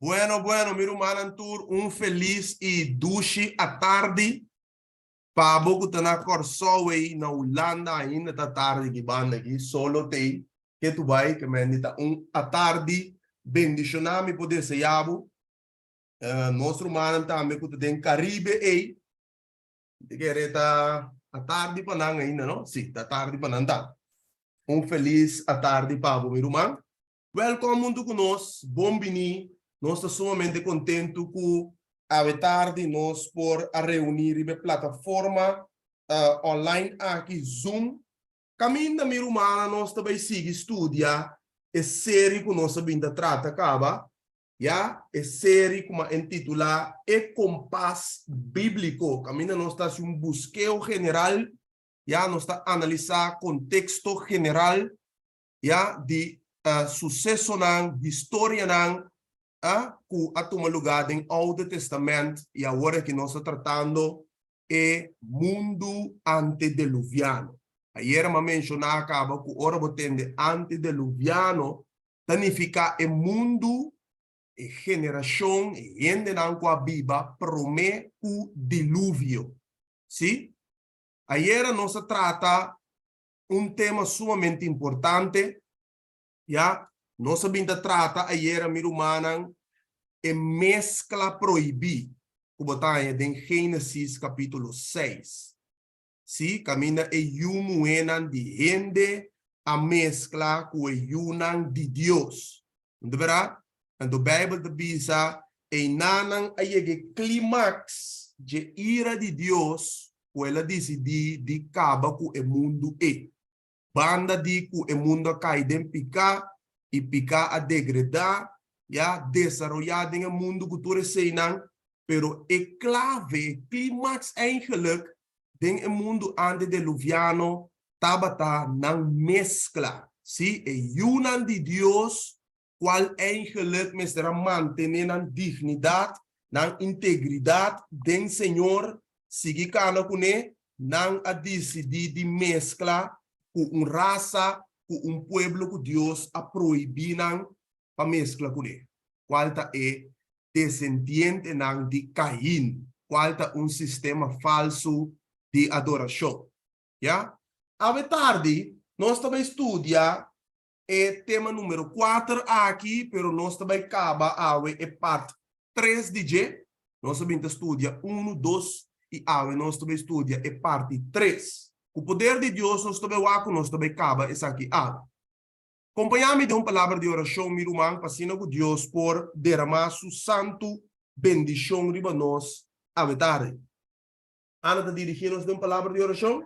Bueno, bueno, mi rumannan tur, un felis i dushi atardi. Pa bo ku ta na Kòrsou ei, na Hulanda ainda ta tardi ki banda aki, solo t'ei ke tu bai, ke men di ta un atardi bendishoná mi por deseá bo. Nos rumannan tambe ku ta den Karibe ei, mi ta kere ta atardi pa nan ainda, no? Sí, ta atardi pa nan tambe. Un felis atardi pa bo, mi ruman. Wèlkòm huntu ku nos, bon biní. Nos ta sumamente kontentu ku awe tardi nos por a reuní riba e plataforma online aki, Zoom. Kaminda mi rumannan nos ta bai sigui studia e seri ku nos a bin ta trata kaba, ya, e seri ku a intitulá E Kompas Bíbliko. Kaminda nos ta hasi un buskeo general, ya, nos ta analisá konteksto general ya di susesonan, historianan ku a tuma lugá den Oude Testament i awor aki nos ta tratando e mundu antedeluviano. Ayera mi a menshoná kaba ku ora bo tende antedeluviano ta nifiká e mundu, e generashon, e hendenan ku a biba promé ku diluvio. Sí? Ayera nos a trata un tema sumamente importante, ya, nos a bin ta trata ayera mi rumannan e mezcla prohibí ku bo ta haña den Génesis capítulo seis. Sí, kaminda e yu muhénan di hende a mezcla ku e yunan di Dios. No ta berdad? Anto Bijbel ta bisa, Einanan a yega e clímax dje ira di Dios ku el a disidí di kaba ku e mundu ei. Banda di ku e mundu a kai den piká i piká a degredá, ya, desaroyá den e mundu ku tur eseinan, pero e klave, e clímax eigenlijk den e mundu antedeluviano tabata nan meskla, sí, e yunan di Dios kual eigenlijk mester a mantené nan dignidat, nan integridat den Señor, sigui kana kuné, nan a disidí di meskla ku un rasa, ku un pueblo ku Dios a prohibí nan pa meskla kuné, kual ta e desendientenan di Kain, kual ta un sistema falsu di adorashon. Ya. Awe tardi nos ta bai studia e tema numero kuater aki, pero nos ta bai kaba awe e part tres di dje. Nos a bin ta studia unu, dos i awe nos ta bai studia e parti tres. Ku poder di Dios nos ta bai wak ku nos ta bai kaba esaki awe. Kompañá mi den un palabra di orashon, mi ruman, pa asina ku Dios por deramá su santu bendishon riba nos awe tardi. Ana ta dirigí nos den un palabra di orashon.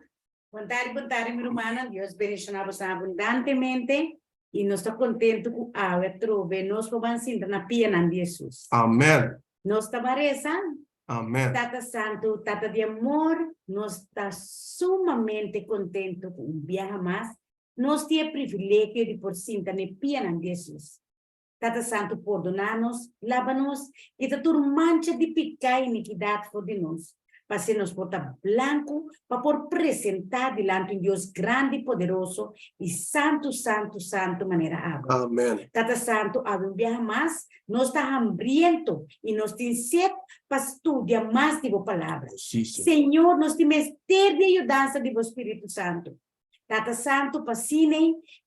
Bon tardi, bon tardi mi rumannan, Dios bendishoná boso abundantemente i nos ta kontentu ku awe atrobe nos por ban sinta na pianan di Hesus. Amen. Nos ta ban resa. Amen. Tata Santu, Tata di amor, nos ta sumamente kontentu ku un biaha mas nos tin e privilegio di por sinta na e pianan di Hesus. Tata Santu pordoná nos, laba nos, kita tur mancha di piká i inikidat for di nos, pa asina nos por ta blanku pa por presentá dilanti un Dios grandi, poderoso i santu, santu, santu manera abo. Amen. Tata Santu, awe un biaha mas nos ta hambriento i nos tin set pa studia mas di bo Palabra. Sí, Señor. Señor, nos tin mester di e yudansa di bo Spiritu Santu. Tata Santu pa asina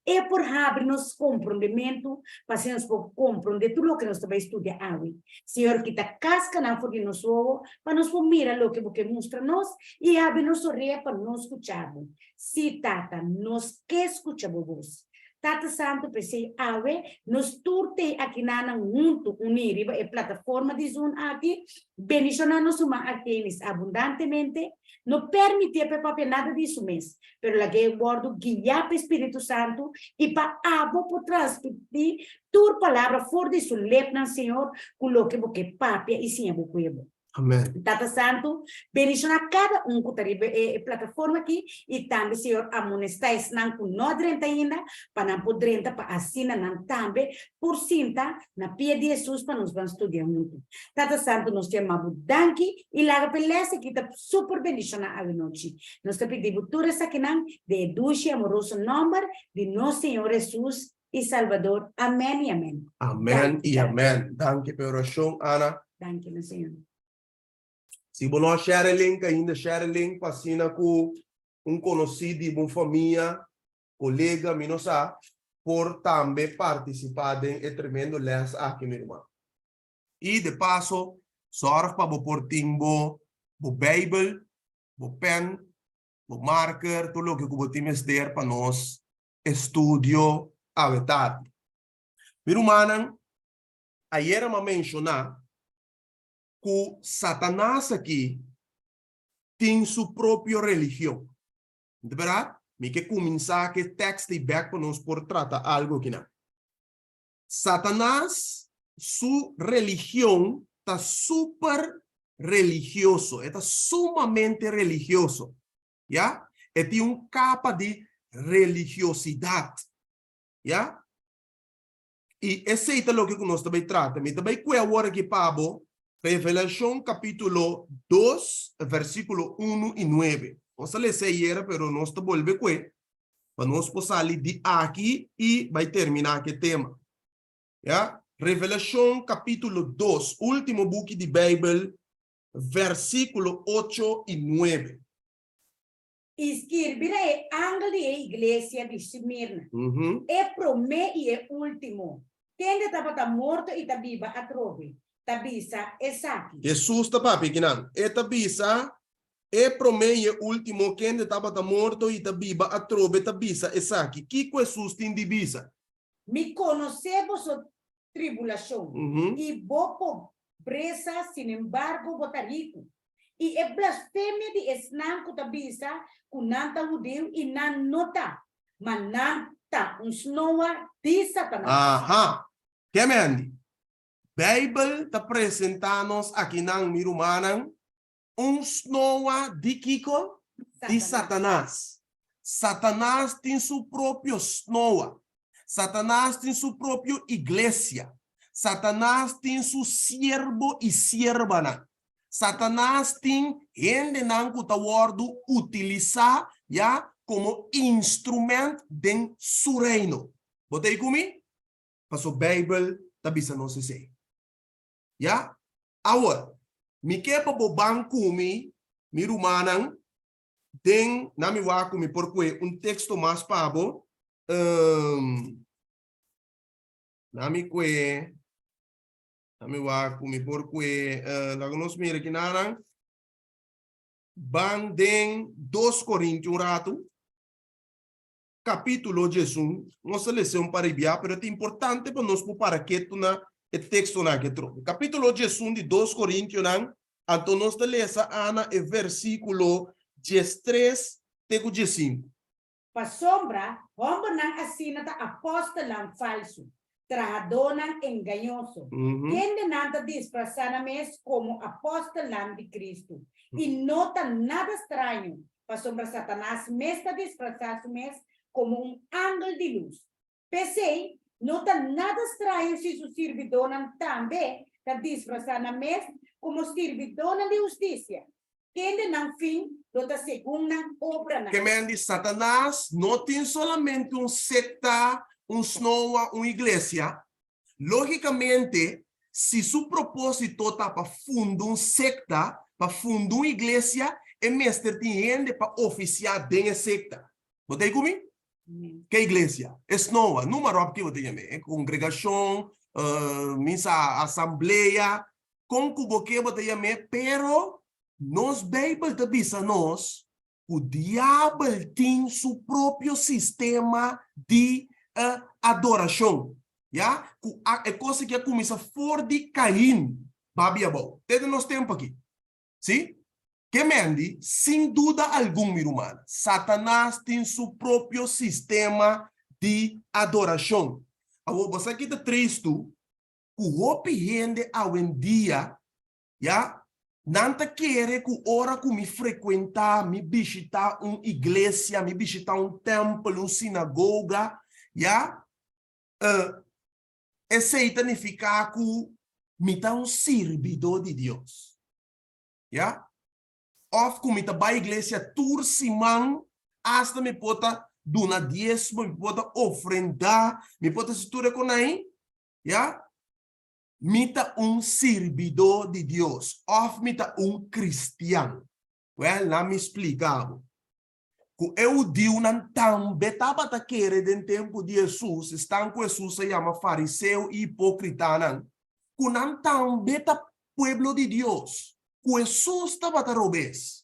E por habri nos komprondementu, pa asina nos por komprondé tur loke nos ta bai studia awe. Señor, kita kaskanan for di nos wowo pa nos por mira loke Bo ke mustra nos i habri nos orea pa nos skucha Bo. Sí, Tata, nos ke skucha Bo bos. Tata Santu, p'esei awe nos tur t'ei akinanan huntu uní riba e plataforma di Zoom aki, bendishoná nos ruman Argenis abundantemente, No permitié pa e papia nada di su mes, pero lag'é wòrdu guiá pa e Spiritu Santu i pa abo por transmití tur palabra for di su lepnan, Señor, ku loke bo ke papia i siña bo pueblo. Amèn. Tata Santu, bendishoná kada un ku ta riba e plataforma aki i tambe, Señor, amonestá esnan ku no a drenta ainda pa nan por drenta pa asina nan tambe por sinta na pia di Hesus pa nos ban studia huntu. Tata Santu, nos ta yama bo danki i laga pa e les aki ta super bendishoná awenochi. Nos ta pidi bo tur esakinan den e dushi i amoroso nòmber di nos Señor Hesus. i Salbador. Amèn i amèn. Amèn i amèn. Danki pa e orashon, Ana. Danki, mi Señor. Si bo no a share e link ainda, share e link pa asina ku un konosí di bo famia, kolega, mi no sa, por tambe partisipá den e tremendo lès aki, mi ruman. I de paso, sòrg pa bo por tin bo bo Beibel, bo pèn, bo marker, tur loke ku bo tin mester pa nos estudio awe tardi. Mi rumannan, ayera mi a menshoná ku Satanas aki tin su propio religion. No ta bèrdat? Mi ke kuminsá ku e tèkst ei bèk pa nos por trata algu akinan. Satanas su religion ta super religioso, e ta sumamente religioso, ya. E tin un kapa di religiosidat, ya. I esei ta loke ku nos ta bai trata. Mi ta bai kue awor aki pa bo Revelashon kapítulo 2, versíkulo 1 i 9. Nos a lesa ayera, pero nos ta bolbe kue pa nos por sali di aki i bai terminá ku e tema. Ya? Revelashon kapítulo 2, último buki di Beibel, versíkulo 8 i 9. I skirbi na e angel di e iglesia di Smirna, E promé i e último, kende tabata morto i ta biba atrobe, ta bisa esaki. Hesus ta papia kinan. E ta bisa, E promé i e último, kende tabata morto i ta biba atrobe, ta bisa esaki. Kiko Hesus tin di bisa? Mi konosé boso tribulashon i bo pobresa, sinembargo bo ta riku. I e blasfemia di esnan ku ta bisa ku nan ta hudiu i nan no ta, ma nan ta un snoa di Satanas. Aha! Ke mendi? Beibel ta presentá nos akinan, mi rumannan, un snoa di kiko? Di Satanas. Satanas tin su propio snoa. Satanas tin su propio iglesia. Satanas tin su sierbo i sierbanan. Satanas tin hendenan ku ta wòrdu utilisá ya komo instrumènt den su reino. Bo ta ei ku mi? Pasobra Beibel ta bisa nos esei. Ya? Awor, mi ke pa bo ban ku mi, mi rumannan, den, na mi wak ku mi por kue un teksto mas pa bo. Um, na mi kue, na mi wak ku mi por kue, uh, laga nos mira kinanan. Ban den 2 Korintio un ratu. Kapítulo 11, nos a lesa un par di bia, pero ta importante pa nos por para ketu na e tekstonan aki atrobe. Kapítulo 11 di 2 Korintionan, anto nos ta lesa ana e versíkulo 13 te ku 15. Pasobra hòmbernan asina ta apòstelnan falsu, trahadónan engañoso, kendenan ta disfrasá nan mes komo apòstelnan di Kristu. I no ta nada straño, pasobra Satanas mes ta disfrasá su mes komo un angel di lus. P'esei, no ta nada straño si su sirbidónan tambe ta disfrasá nan mes komo sirbidónan di hustisia, kende nan fin lo ta segun nan obranan. Ke men di Satanas no tin solamente un sekta, un snoa, un iglesia. Lógikamente, si su propósito ta pa funda un sekta, pa funda un iglesia, e mester tin hende pa ofisiá den e sekta. Bo ta ei ku mi? Ke iglesia? E snoa, numa ròp ki bo ta yam'é, e kongregashon, misa, asamblea, Kon ku bo ke bo ta yam'é, pero nos Beibel ta bisa nos ku diabel tin su propio sistema di adorashon, ya, ku a e kos aki a kuminsá for di Kain babia abou, te den nos tempu aki. Si? Ke mendi, sin duda algun, mi ruman, Satanas tin su propio sistema di adorashon. Awor, bo sa ki ta tristu? Ku hopi hende awendia, ya, nan ta kere ku ora ku mi frekuentá, mi bishitá un iglesia, mi bishitá un tèmpel, un sinagoga, ya, esei ta nifiká ku mi ta un sirbidó di Dios, ya. Òf ku mi ta bai iglesia tur siman, asta mi por ta. duna diesmo, mi por ta ofrendá, mi por ta hasi tur e konai, ya? Mi ta un sirbidó di Dios òf mi ta un kristian? Wèl, laat mi splika bo. Ku e hudiunan tambe tabata kere den tempu di Hesus, esnan ku Hesus a yama fariseo i hipókritanan, ku nan tambe ta pueblo di Dios, ku Hesus tabata robes.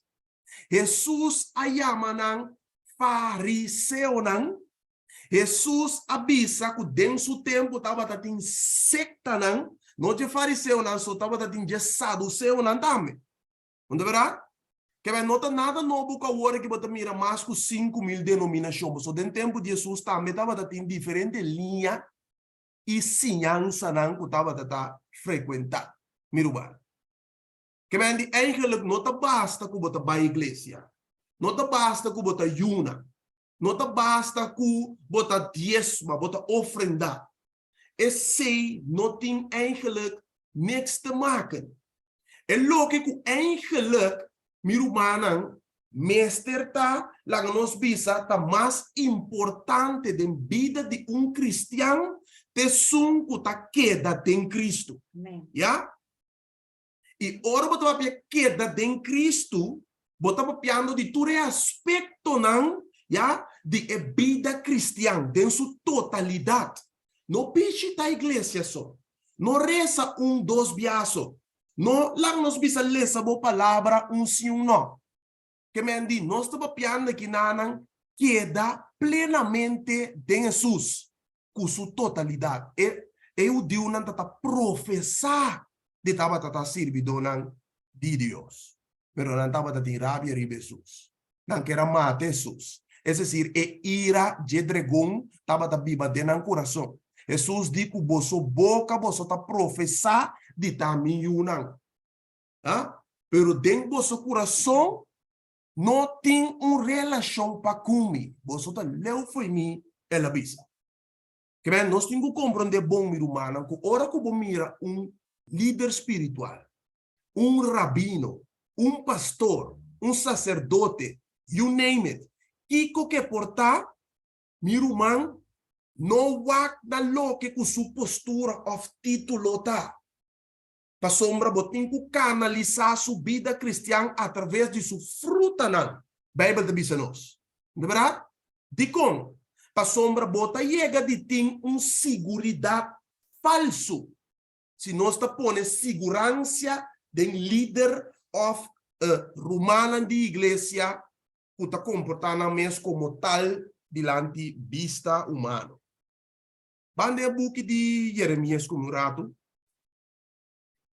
Hesus a yama nan fariseonan. Hesus a bisa ku den su tempu tabata tin sektanan, no dje fariseonan so, tabata tin dje saduseonan tambe. No ta berdad? Kebé no ta nada nobo ku awor aki bo ta mira mas ku 5000 denominashon. Pasobra den tempu di Hesus tambe tabata tin diferente liña i siñansanan ku tabata ta frekuentá. Mi ruman. Kebé di eigenlijk no ta basta ku bo ta bai iglesia. No ta basta ku bo ta yuna. No ta basta ku bo ta diesma, bo ta ofrendá. Esei no tin eigenlijk niks te maken. E loke ku eigenlijk, mi rumannan, mester ta, laga nos bisa, ta mas importante den bida di un kristian t'esun ku ta keda den Kristu. Ya? I ora bo ta papia keda den Kristu, bo ta papiando di tur e aspektonan, ya, di e bida kristian den su totalidat. No bishita iglesia so. No resa un dos bia so. No laga nos bisa lesa bo palabra un si un no. Ke men di nos ta papiando aki nanan keda plenamente den Hesus ku su totalidat. E e hudiunan ta ta profesá di tabata ta sirbidónan di Dios, pero nan tabata tin rabia riba Hesus. Nan ker a mata Hesus. Es desir, e ira dje dregon tabata biba den nan kurason. Hesus di ku boso boka boso ta profesá di ta mi yunan. Ha? Pero den boso kurason no tin un relashon pa ku mi. Boso ta leu fo'i mi, el a bisa. Kebè nos tin ku komprondé bon, mi rumannan, ku ora ku bo mira un lider spiritual, un rabino, un pastor, un saserdote, you name it, kiko ke por ta, mi ruman, no wak na loke ku su postura òf título ta. Pasobra bo tin ku kanalisá su bida kristian atraves di su frutanan, Beibel ta bisa nos. No ta bèrdat? Dikon? Pasobra bo ta yega di tin un siguridat falsu. Si nos ta pone siguransia den lider òf rumannan di iglesia ku ta komportá nan mes komo tal dilanti bista humano. Ban den e buki di Jeremias ku mi un ratu.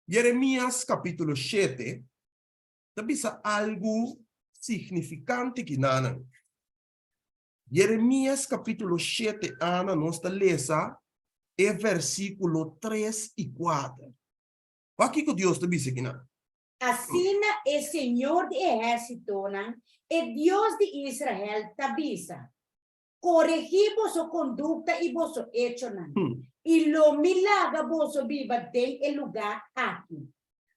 Jeremias kapítulo shete ta bisa algu signifikante kinanan. Jeremias kapítulo shete ana nos ta lesa e versíkulo tres i kuater. Wak kiko Dios ta bisa kinan. Asina e Señor di ehérsitonan, e Dios di Israel, ta bisa, Koregí boso kondukta i boso echonan, i lo mi laga boso biba den e lugá aki.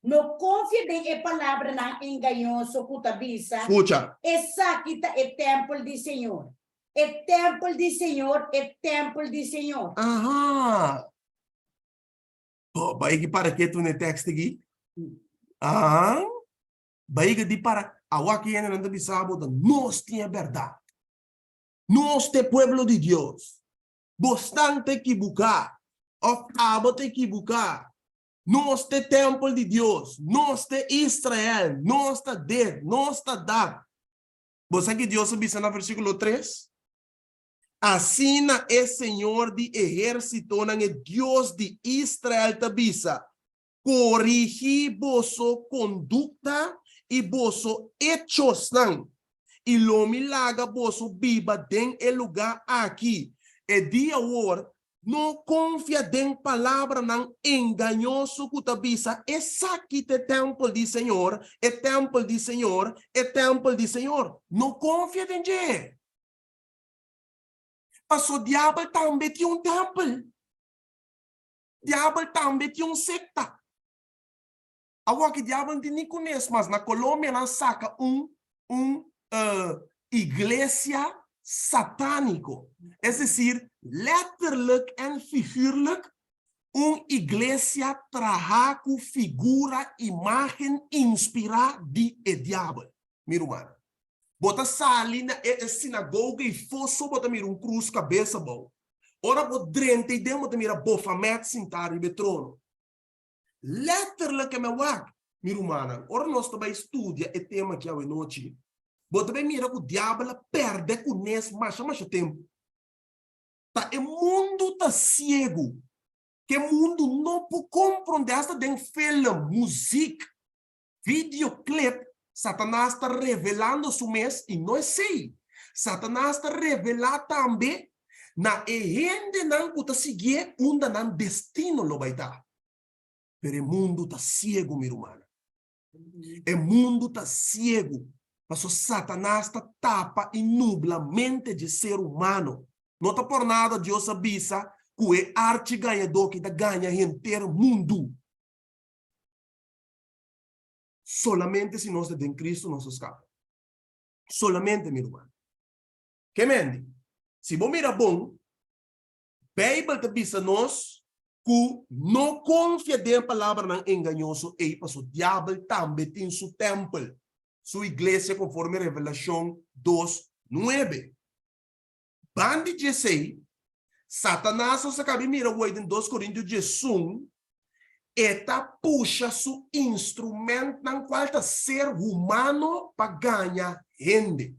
No konfia den e palabranan engañoso ku ta bisa, Skucha. Esaki ta e tèmpel di Señor, e tèmpel di Señor, e tèmpel di Señor. Aha! Bo bai ki para ketu na e tekst aki? Aha! Bai di para, awor ki hendenan ta bisa bo ta nos tin e bèrdat. Nos ta e pueblo di Dios. Bosnan ta ekibuká, òf abo ta ekibuká. Nos ta e tèmpel di Dios. Nos ta Israel. Nos ta dit, nos ta dat. Bo sa ki Dios a bisa na versíkulo tres? Asina e Señor di ehérsitonan, e Dios di Israel, ta bisa, Korigí boso kondukta i boso echosnan, i lo mi laga boso biba den e lugá aki. E di awor, No konfia den palabranan engañoso ku ta bisa, Esaki ta e tèmpel di Señor, e tèmpel di Señor, e tèmpel di Señor. No konfia den dje. Paso diabel tambe tin un tèmpel. Diabel tambe tin un sekta. Awor ki diabel no tin ni kunes mas. Na Colombia nan saka un un iglesia. satániko. Es desir, letterlijk en figuurlijk, un iglesia trahá ku figura, imágen inspirá di e diabel. Mi ruman, bo ta sali na e sinagoga i foso bo ta mira un krus kabes abou. Ora bo drenta ei den bo ta mira Bofamet sintá riba e trono. Letterlijk e men wak. Mi rumannan, ora nos ta bai studia e tema aki awenochi, bo ta bai mira ku diabel a pèrdè kunes masha masha tempu. Ta e mundu ta siegu, ku e mundu no por komprondé, asta den film, muzik, videoclip, Satanas ta revelando su mes i no esei, Satanas ta revelá tambe na e hendenan ku ta siguié unda nan destino lo bai ta. Pero e mundu ta siegu, mi rumannan. E mundu ta siegu, pasobra Satanas ta tapa i nubla mente dje ser humano. No ta por nada Dios a bisa ku e archi gañadó ki ta gaña henter mundu. Solamente si nos ta den Cristo nos ta scapa. Solamente, mi ruman. Ke mendi? Si bo mira bon, Bijbel ta bisa nos ku no konfia den e palabranan engañoso ei paso diabel tambe tin su tempel, su iglesia konforme Revelashon dos, nuebe. Bandi di esei, Satanas nos a kabi mira wei den dos Korintio 11, e ta pusha su instrumentnan kual ta ser humano pa gaña hende.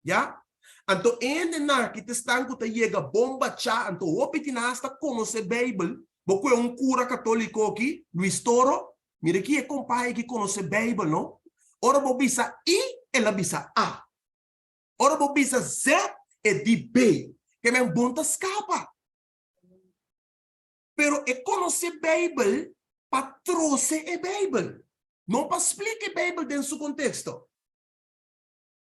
Ya? Anto e hendenan aki ta esnan ku ta yega bon bachá, anto hopi di nan hasta konosé Beibel. Bo kohe un kura katóliko aki, Luis Toro, mira ki e kompai aki konosé Beibel, no? Ora bo bisa I, el a bisa A. Ora bo bisa Z, e di B. Ke men bon ta skapa. Pero e konosé Beibel pa trose e Beibel, no pa splika e Beibel den su konteksto.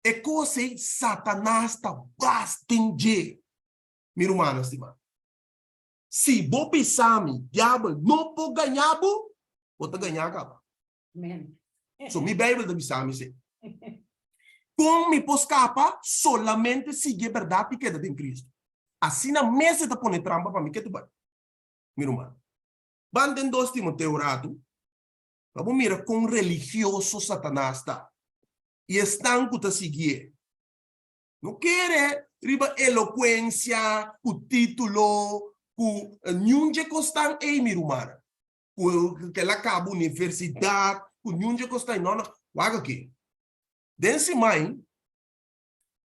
E kos ei Satanas ta bas den dje. Mi rumannan stimá, si bo bisa mi diabel no por gaña bo, bo ta gañá kaba. So mi Beibel ta bisa mi esei. Kon mi por skapa? Solamente sigui e bèrdat i keda den Kristu. Asina mes e ta pone trampa pa mi ketu bai. Mi ruman, ban den dos Timoteo ratu pa bo mira kon religioso Satanas ta i esnan ku ta siguié. No kere riba elokuensia, ku título, ku niun dje kosnan ei, mi rumannan. Ku kel a kaba universidat, ku niun dje kos ta ei. No, no. Wak aki. Den siman,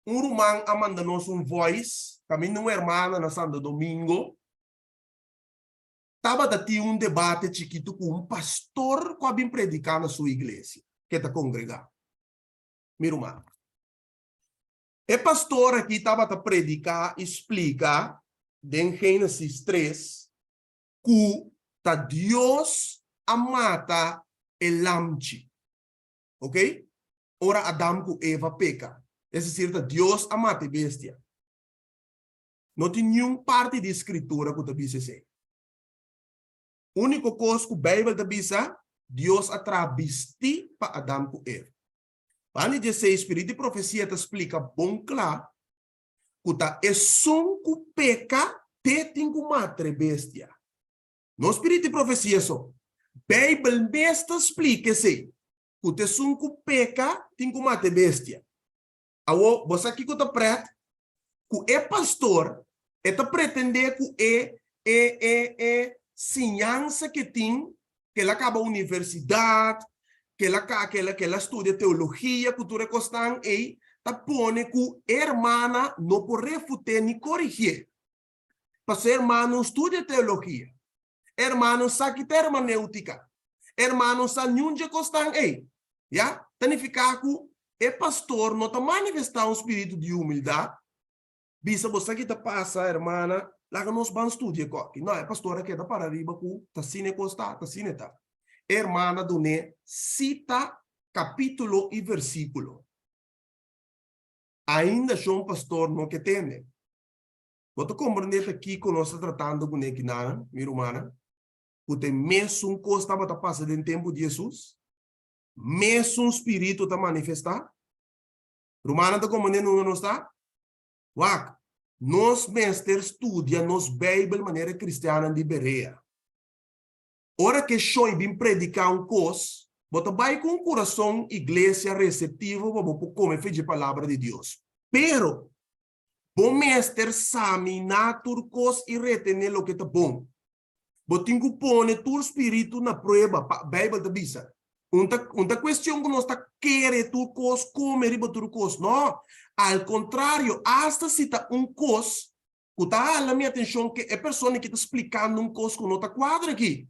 un ruman a manda nos un voice, kaminda un hermana na Santo Domingo tabata tin un debate chikitu ku un pastor ku a bin prediká na su iglesia, ke ta kongregá. Mi ruman, e pastor aki tabata prediká i splika den Génesis tres ku ta Dios a mata e lamchi. Ok? Ora Adam ku Eva peka. Es desir, ta Dios a mata e bestia. No tin niun parti di Skritura ku ta bisa esei. Úniko kos ku Beibel ta bisa, Dios a traha bistí pa Adam ku Eva. Banda di esei, spiritu di profesia ta splika bon kla ku ta esun ku peka te tin ku matra e bestia. No spiritu di profesia so. Beibel mes ta splika esei, ku ta esun ku peka tin ku mata e bestia. Awor, bo sa kiko ta pret? Ku e pastor e ta pretendé ku e e e e siñansa ke tin, ke el a kaba universidat, ke el a ka ke el ke el a studia teologia ku tur e kosnan ei, ta pone ku e hermana no por refut'é ni korigié. Pasobra e hermano no studia teologia. E hermano sa ki ta hermaneutica. E hermano sa niun dje kosnan ei. Ya? Ta nifiká ku e pastor no ta manifestá un spiritu di humildat, bisa bo sa ki ta pasa hermana, laga nos ban studia e kòki. No, e pastor a keda para riba ku ta asina e kos ta, ta asina e ta. E hermana dun'é sita, kapítulo i versíkulo. Ainda shon pastor no ke tende. Bo ta komprendé ta kiko nos ta tratando kuné kinanan, mi rumannan? Ku ta e mesun kos tabata pasa den tempu di Hesus? Mesun spiritu ta manifestá? Rumannan ta komprendé nunde nos ta? Wak, nos mester studia nos Beibel manera e kristiannan di Berea. Ora ku e shoi bin prediká un kos, bo ta bai ku un kurason iglesia reseptivo pa bo por kome fe dje Palabra di Dios. Pero, bo mester saminá tur kos i retené loke ta bon. Bo tin ku pone tur spiritu na prueba, pa Beibel ta bisa. Un ta un ta kuestion ku nos ta kere tur kos, kome riba tur kos. No, al kontrario, asta si ta un kos ku ta hala mi atenshon ke e persona ki ta splikando un kos ku no ta kuadra aki.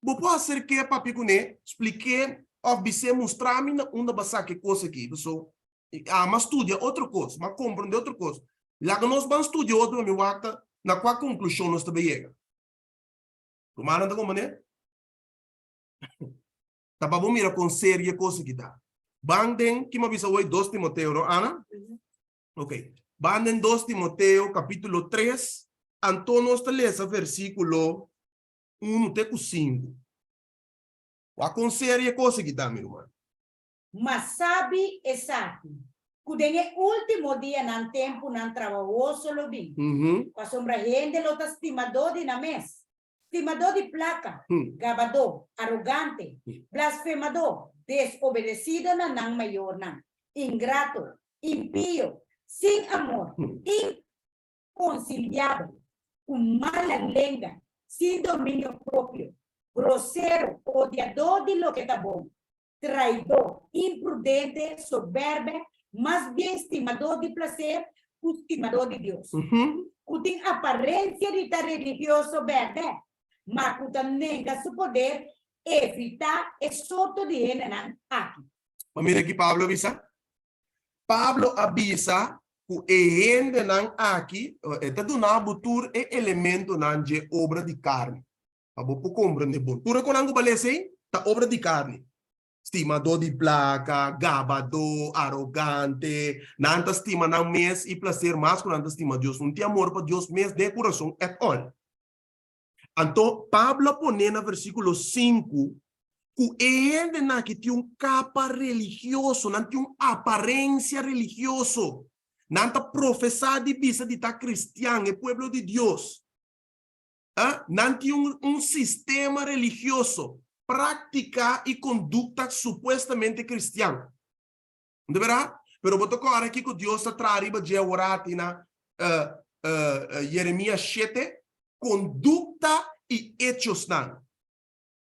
Bo por aserk'é papia kuné, splik'é òf bis'é mustra mi na unda bo a saka e kos aki. Paso ami a studia otro kos, mi a komprondé otro kos. Laga nos ban studia otro pa mi wak ta na kua konklushon nos ta bay yega. Rumannan ta komprondé? Ta pa bo mira kon serio e kos aki ta. Ban den, ki mi a bisa awor? Dos Timoteo, no Ana? Ok. Ban den Dos Timoteo kapítulo tres, anto nos ta lesa versíkulo unu te ku sinku. Wak kon serio e kos aki ta, mi ruman. Ma sabi esaki, ku den e último dianan tempunan trabahoso lo bin, pasobra hende lo ta stimadó di nan mes, stimadó di plaka, gabadó, arogante, blasfemadó, desobedesido na nan mayornan, ingrato, impio, sin amor, inkonsiliabel, ku mala lenga, sin dominio propio, grosero, odiadó di loke ta bon, traidó, imprudente, soberbe, mas bien stimadó di plaser ku stimadó di Dios, ku tin aparensia di ta religioso bèrdè, ma ku ta nenga su poder, evitá e sorto di hendenan aki. Ma mira ki Pablo a bisa. Pablo a bisa ku e hendenan aki, e ta duna bo tur e elementonan dje obra di karni. Pa bo por komprendé bon. Tur e konan ku bo a lesa ei ta obra di karni. Stimadó di plaka, gabadó, arogante, nan ta stima nan mes i plaser mas ku nan ta stima Dios. No tin amor pa Dios mes den e kurason at all. Anto Pablo a pone na versíkulo sinku ku e hendenan aki tin un kapa religioso, nan tin un aparensia religioso. Nan ta profesá di bisa di ta kristian, e pueblo di Dios. A Nan tin un un sistema religioso, práktika i kondukta supuestamente kristian. No ta bèrdat? Pero bo ta kòrda kiko Dios ta traha riba dje aworati na Jeremias shete? Kondukta i echosnan.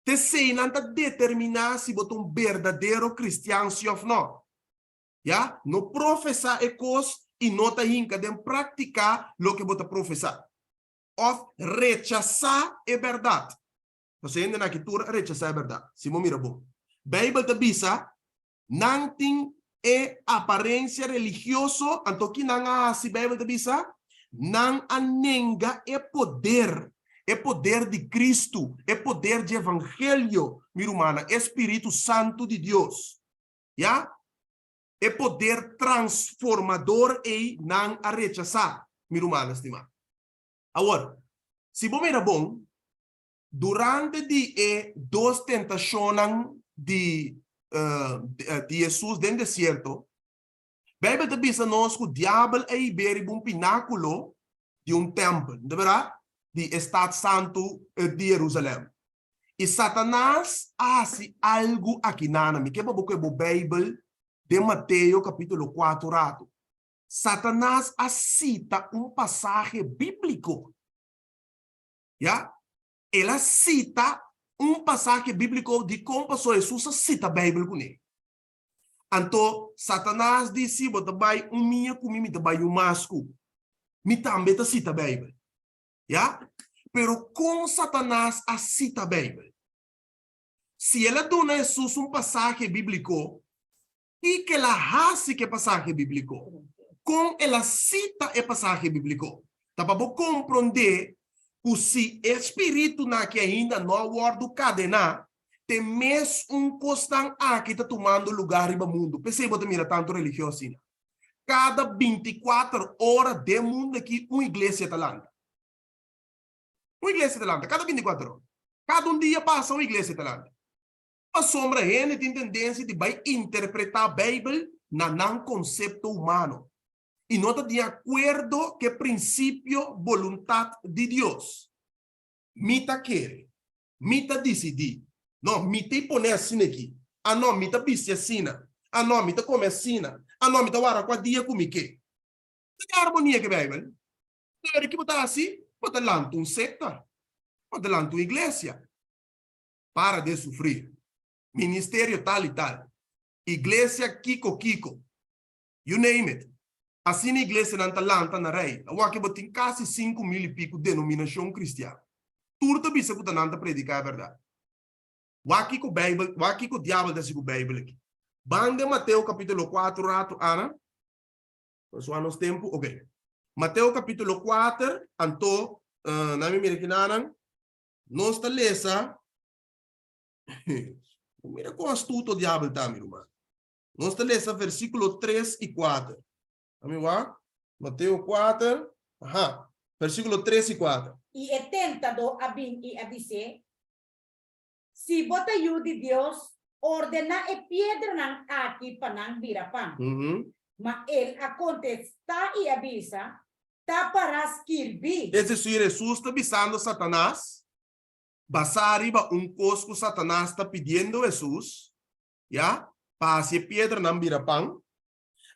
T'esei nan ta determiná si bo ta un berdadero kristian si òf nò. Ya, no profesá e kos i no ta hinka den práktika loke bo ta profesá. Òf rechasá e bèrdat. Pasobra hendenan aki tur a rechasá e bèrdat, si bo mira bon. Beibel ta bisa, Nan tin e aparensia religioso, anto ki nan a hasi? Beibel ta bisa, Nan a nenga e poder, e poder di Kristu, e poder dje evangelio, mi rumannan, e spiritu santu di Dios. Ya? E poder transformador ei nan a rechasá, mi rumannan stimá. Awor, si bo mira bon, durante di e dos tentashonnan di di Hesus den desierto, Beibel ta bisa nos ku diabel a hib'é riba un pinákulo di un tèmpel, no ta bèrdat? Di e stat santu di Herusalèm. I Satanas a hasi algu akinan. Mi ke pa bo kohe bo Beibel den Mateo kapítulo kuater ratu. Satanas a sita un pasahe bíbliko. Ya, el a sita un pasahe bíbliko. Dikon? Pasobra Hesus a sita Beibel kuné. Anto Satanas di, Si bo ta bai un mia ku mi, mi ta bai un mas ku mi tambe ta sita Beibel. Ya? Pero kon Satanas a sita Beibel? Si el a duna Hesus un pasahe bíbliko, kiko el a hasi ku e pasahe bíbliko? Kon el a sita e pasahe bíbliko? Ta pa bo komprondé ku si e spiritunan aki ainda no a wòrdu kadená, te mes un kosnan aki ta tumando lugá riba mundu. P'esei bo ta mira tantu religion asina. Kada binti kuater ora den mundu aki un iglesia ta lanta. Un iglesia ta lanta kada binti kuater ora. Kada un dia pasa un iglesia ta lanta. Pasobra hende tin tendensia di bai interpretá Beibel na nan konsepto humano. i no ta di akuerdo ku e prinsipio boluntat di Dios. Mi ta kere. Mi ta disidí. No, mi ta pone asina aki. Ah no, mi ta bisti asina. Ah no, mi ta kome asina. Ah no, mi ta wara kua dia ku mi ke. Ta di armonia ku e Beibel? Pero ki bo ta hasi? Bo ta lanta un sekta. Bo ta lanta un iglesia. Para de sufrir. Ministerio tal i tal. Iglesia kiko kiko. You name it. Asina iglesianan ta lanta na rei. Awor aki bo tin kasi 5000 i piku denominashon kristian. Tur ta bisa ku ta nan ta prediká e bèrdat. Wak kiko Beibel, wak kiko diabel ta hasi ku Beibel aki. Ban den Mateo kapítulo 4 ratu, Ana. Pasobra nos tempu, ok. Mateo kapítulo 4, anto, uh, na mi mira kinanan, nos ta lesa, mira kon astuto diabel ta, mi ruman. Nos ta lesa versíkulo 3 i 4. Ami wak, Mateo 4, aha, versíkulo 3 i 4. I e tentadó a bin i a bis'é, Si bo ta yu di Dios, ordená e piedranan aki pa nan bira pan. Ma el a kontestá i a bisa, Ta pará skirbí. Es desir, Hesus ta bisando Satanas, basá riba un kos ku Satanas ta pidiendo Hesus, ya, pa hasi e piedranan bira pan.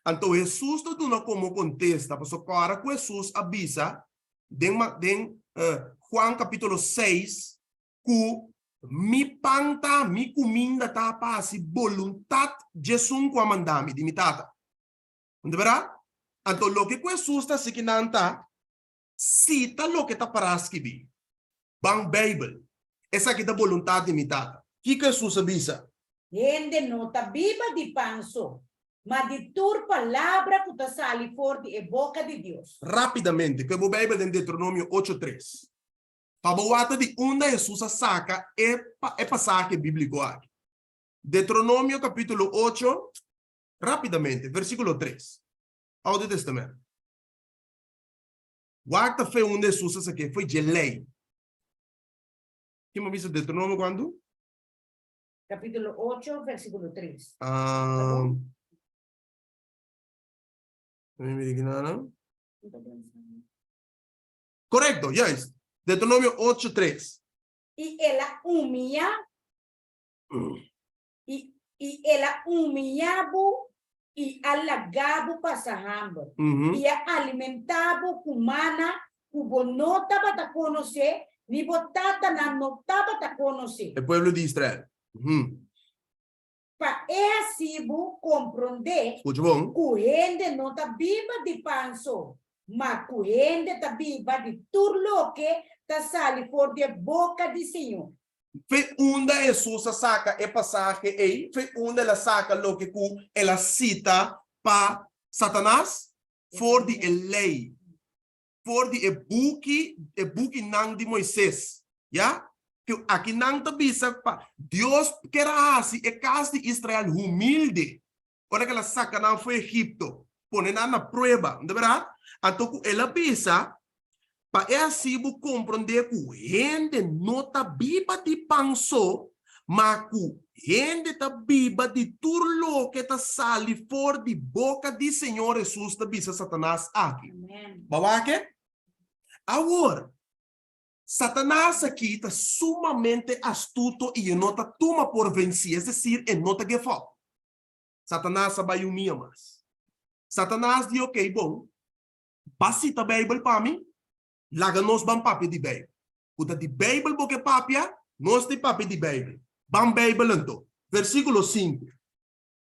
Anto Hesus ta duna komo kontesta, pasobra ora ku Hesus a bisa den den Juan kapítulo 6 ku mi pan ta, mi kuminda ta pa hasi boluntat dj'esun ku a manda mi, di mi Tata. No ta bèrdat? Anto loke ku Hesus ta hasi kinan ta sita loke ta pará skibí. Ban Beibel. Esaki ta boluntat di mi Tata. Kiko Hesus a bisa? Hende no ta biba di pan so, ma di tur palabra ku ta sali for di e boka di Dios. Rápidamente, koe bo Beibel den Deuteronomio ocho tres. Pa bo wak di unda Hesus a saka e e pasahe bíbliko aki. Deuteronomio kapítulo 8, rápidamente, versíkulo 3. Oude Testament. Wak ta fe unda Hesus a sak'é, foi dje lei. Kin bo bisa Deuteronomio kuantu? Kapítulo 8, versíkulo 3. Um, mi mira. Korekto, juist. Deuteronomio 8, 3. I el a humiyá, i, i el a humiyá bo i a lagá bo pasa hamber, i a alimentá bo ku mana ku bo no tabata konosé, ni bo tatanan no tabata konosé. E pueblo di Israel. Pa e hasi bo komprondé Skucha bon. ku hende no ta biba di pan so, ma ku hende ta biba di tur loke ta sali for di e boka di Señor. Fe unda Hesus a saka e pasahe ei? Fe unda el a saka loke ku el a sita pa Satanas? For di e lei. For di e buki, e bukinan di Moises. Ya? Ku aki nan ta bisa pa Dios ker a hasi e kas di Israel humilde ora ku el a saka nan for Egipto, pone nan na prueba. No ta bèrdat? Anto ku el a bisa pa e hasi bo komprondé ku hende no ta biba di pan so, ma ku hende ta biba di tur loke ta sali for di boka di Señor. Hesus ta bisa Satanas aki. Bo a wak e? Awor, Satanas aki ta sumamente astuto i e no ta tuma por vensí, es desir, e no ta give up. Satanas a bai un mia mas. Satanas di, Okey, bon, ba sita Beibel pa mi, laga nos ban papia di Beibel. Ku ta di Beibel bo ke papia, nos ta papia di Beibel. Ban Beibel anto. Versíkulo 5.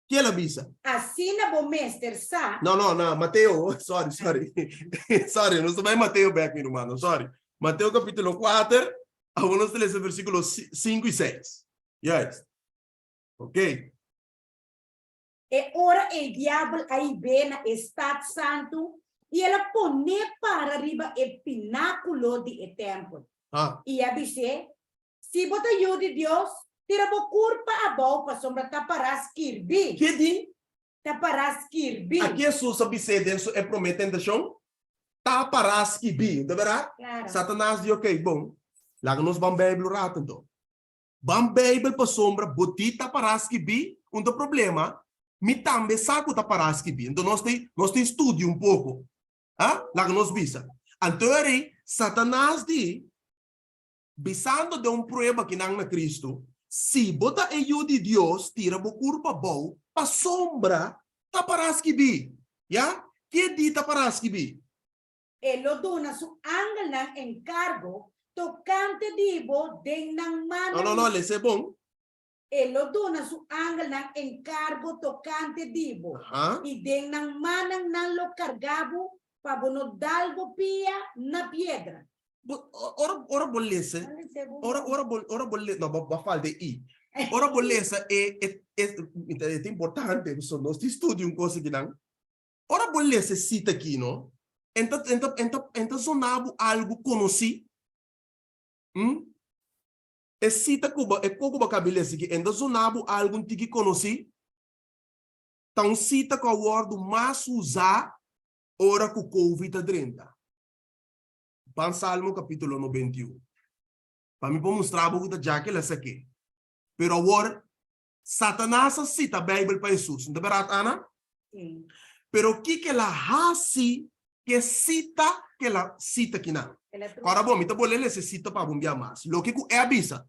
Ke el a bisa? Asina bo mester sa. No, no, no, Mateo, sorry, sorry. Sorry, nos ta bai Mateo bek, mi rumannan, sorry. Mateo kapítulo 4, awor nos ta lesa versíkulo 5 i 6. Juist. Ok. E ora ei diabel a hib'é na e stat santu i el a pon'é para riba e pinákulo di e tèmpel. Ah. I a bis'é, Si bo ta yu di Dios, tira bo kurpa abou pasobra ta pará skirbí. Ke di? Ta pará skirbí. Aki Hesus a bis'é den su e promé tentashon, Ta pará skibí. No ta bèrdat? Klaro. Satanas di, Okey, bon, laga nos ban Beibel un ratu anto. Ban Beibel pasobra bo di ta pará skibí, un ta problema. Mi tambe sa ku ta pará skibí. Anto nos ta nos ta studia un poko. Ha? Laga nos bisa. Anto e rei, Satanas di, bisando den un prueba kinan na Kristu, Si bo ta e Yu di Dios, tira bo kurpa abou, pasobra ta pará skibí. Ya? Ke di ta pará skibí? E lo duna su angelnan enkargo tokante di bo den nan mannan. No, no, no, lesa e bon. E lo duna su angelnan enkargo tokante di bo, i den nan mannan nan lo karga bo pa bo no dal bo pia na piedra. Bo, ora, ora bo lesa, ora, ora bo, ora bo le, no, bo, bo a falta e i. Ora bo lesa e, e, e, mi ta, e ta importante, pasobra nos tin studia un kos akinan. Ora bo lesa e sita aki, no, en ta, en ta, en ta, en ta zona bo algu konosí? Hm? E sita ku bo, e kos ku bo a kabi lesa aki, en ta zona bo algu tiki konosí? Ta un sita ku a wòrdu mas usá ora ku Covid a drenta. Ban Salmo kapítulo 91. Pa mi por mustra bo ku ta dja ke lesa aki. Pero awor, Satanas a sita Beibel pa Hesus, no ta bèrdat, Ana? Sí. Pero kiko el a hasi ku e sita ku el a sita akinan? El a Ora bo, mi ta bolé lesa e sita pa bo un bia mas. Loke ku e a bisa.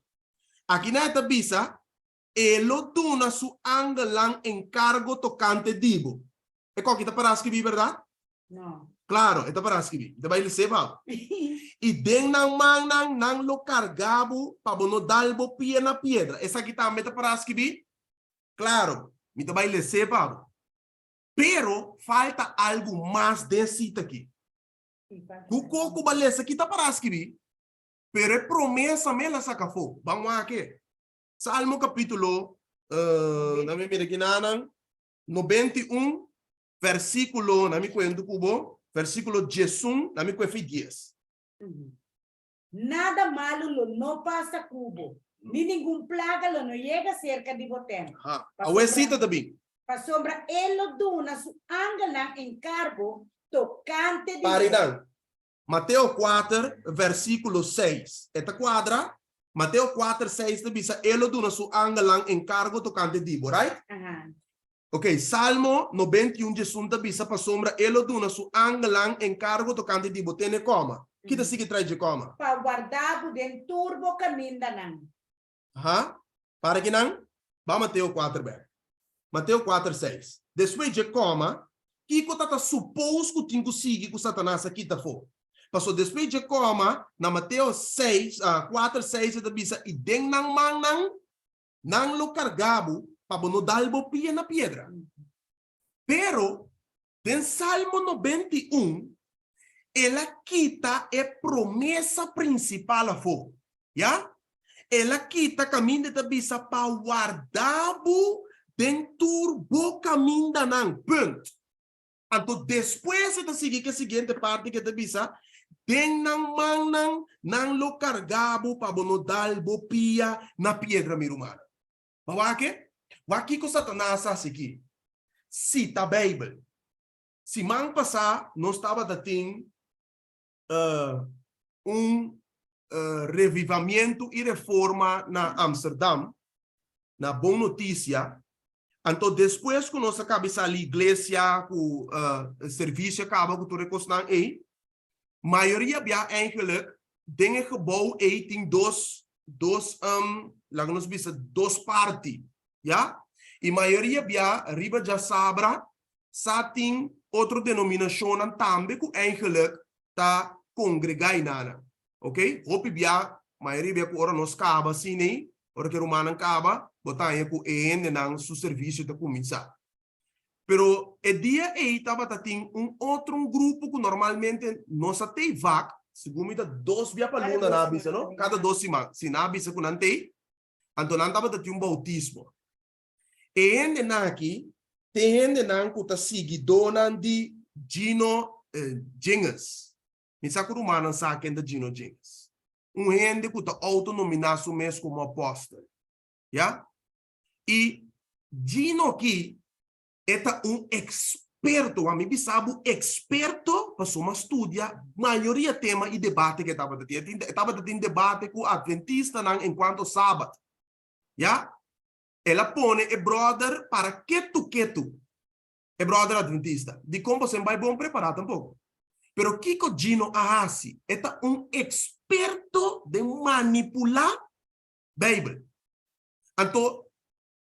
Akinan e ta bisa, E lo duna su angelnan enkargo tokante di bo. E koki ta pará skibí, bèrdat? No. Klaro, e ta pará skibí. Mi ta bai les'é pa bo. I den nan mannan nan lo karga bo pa bo no dal bo pia na piedra. Esaki tambe ta pará skibí? Klaro, mi ta bai les'é pa bo. Pero falta algu mas den sita akí. Ku kos ku bo a lesa akí ta pará skibí, pero e promesa mes la saka afó. Ban wak e. Salmo kapítulo, dame mira aki nanan, 91, versíkulo, na mi kuento ku bo, versíkulo 11, na mi kue fi 10. Nada malu lo no pasa ku bo, ni ningun plaga lo no yega serka di bo tènt. Ha, awe sita ta bin. Pasobra e lo duna su angelnan enkargo tokante di bo. Parinan, Mateo 4, versíkulo 6. E ta kuadra? Mateo 4, 6 ta bisa, E lo duna su angelnan enkargo tokante di bo, right? Aha. Ok, Salmo 91 diesun ta bisa pasobra E lo duna su angelnan enkargo tokante di bo. Tene kòma. Ki ta sigui trae dje kòma? Pa warda bo den tur bo kamindanan. Aha. Para kinan? Ba Mateo 4 bèk. Mateo 4, 6. Despues dje kòma, kiko ta ta supos ku tin ku sigui ku Satanas a kita afó? Pasobra despues dje kòma, na Mateo 6, 4, 6 e ta bisa, I den nan mannan Nan lo karga bo pa bo no dal bo pia na piedra. Pero, den Salmo 91, el a kita e promesa prinsipal afó. Ya? El a kita kaminda e ta bisa pa warda bo den tur bo kamindanan. Punt. Anto despues e ta sigui ku e siguiente parti ku e ta bisa, Den nan mannan nan lo karga bo pa bo no dal bo pia na piedra, mi rumannan. Bo wak e? Wak kiko Satanas a hasi aki? Sita Beibel. Siman pasá nos tabata tin un revivamiento i reforma na Amsterdam, na Bon Notisia. Anto despues ku nos a kaba di sali iglesia, ku servisio a kaba ku tur e kosnan ei, mayoria bia eigenlijk den e gebou ei tin dos, dos, laga nos bisa dos parti, ya. I mayoria bia riba djasabra sa tin otro denominashonnan tambe ku eigenlijk ta kongregá einanan. Ok, hopi bia, mayoria bia ku ora nos kaba asina ei, ora ku e rumannan kaba, bo ta haña ku e hendenan su servisio ta kuminsá. Pero e dia ei tabata tin un otro un grupo ku normalmente no sa tei vak, segun mi ta dos bia pa luna nan a bisa, no? Kada dos siman, si nan a bisa ku nan tei, anto nan tabata tin un boutismo. E hendenan aki ta e hendenan ku ta siguidónan di Gino Jingles. Mi sa ku rumannan sa ken ta Gino Jingles. Un hende ku ta outonominá su mes komo apòstel. Ya? I Gino aki e ta un eksperto, wak mi bisa bo eksperto pasobra mi a studia mayoria tema i debate ku e tabata tin. E tabata tin debate ku atventistanan enkuanto sabat. Ya? El a pone e brother para ketu ketu. E brother adventista. Dikon bo sen bai bon prepará tampoko. Pero kiko Gino a hasi? E ta un eksperto den manipulá Beibel. Anto,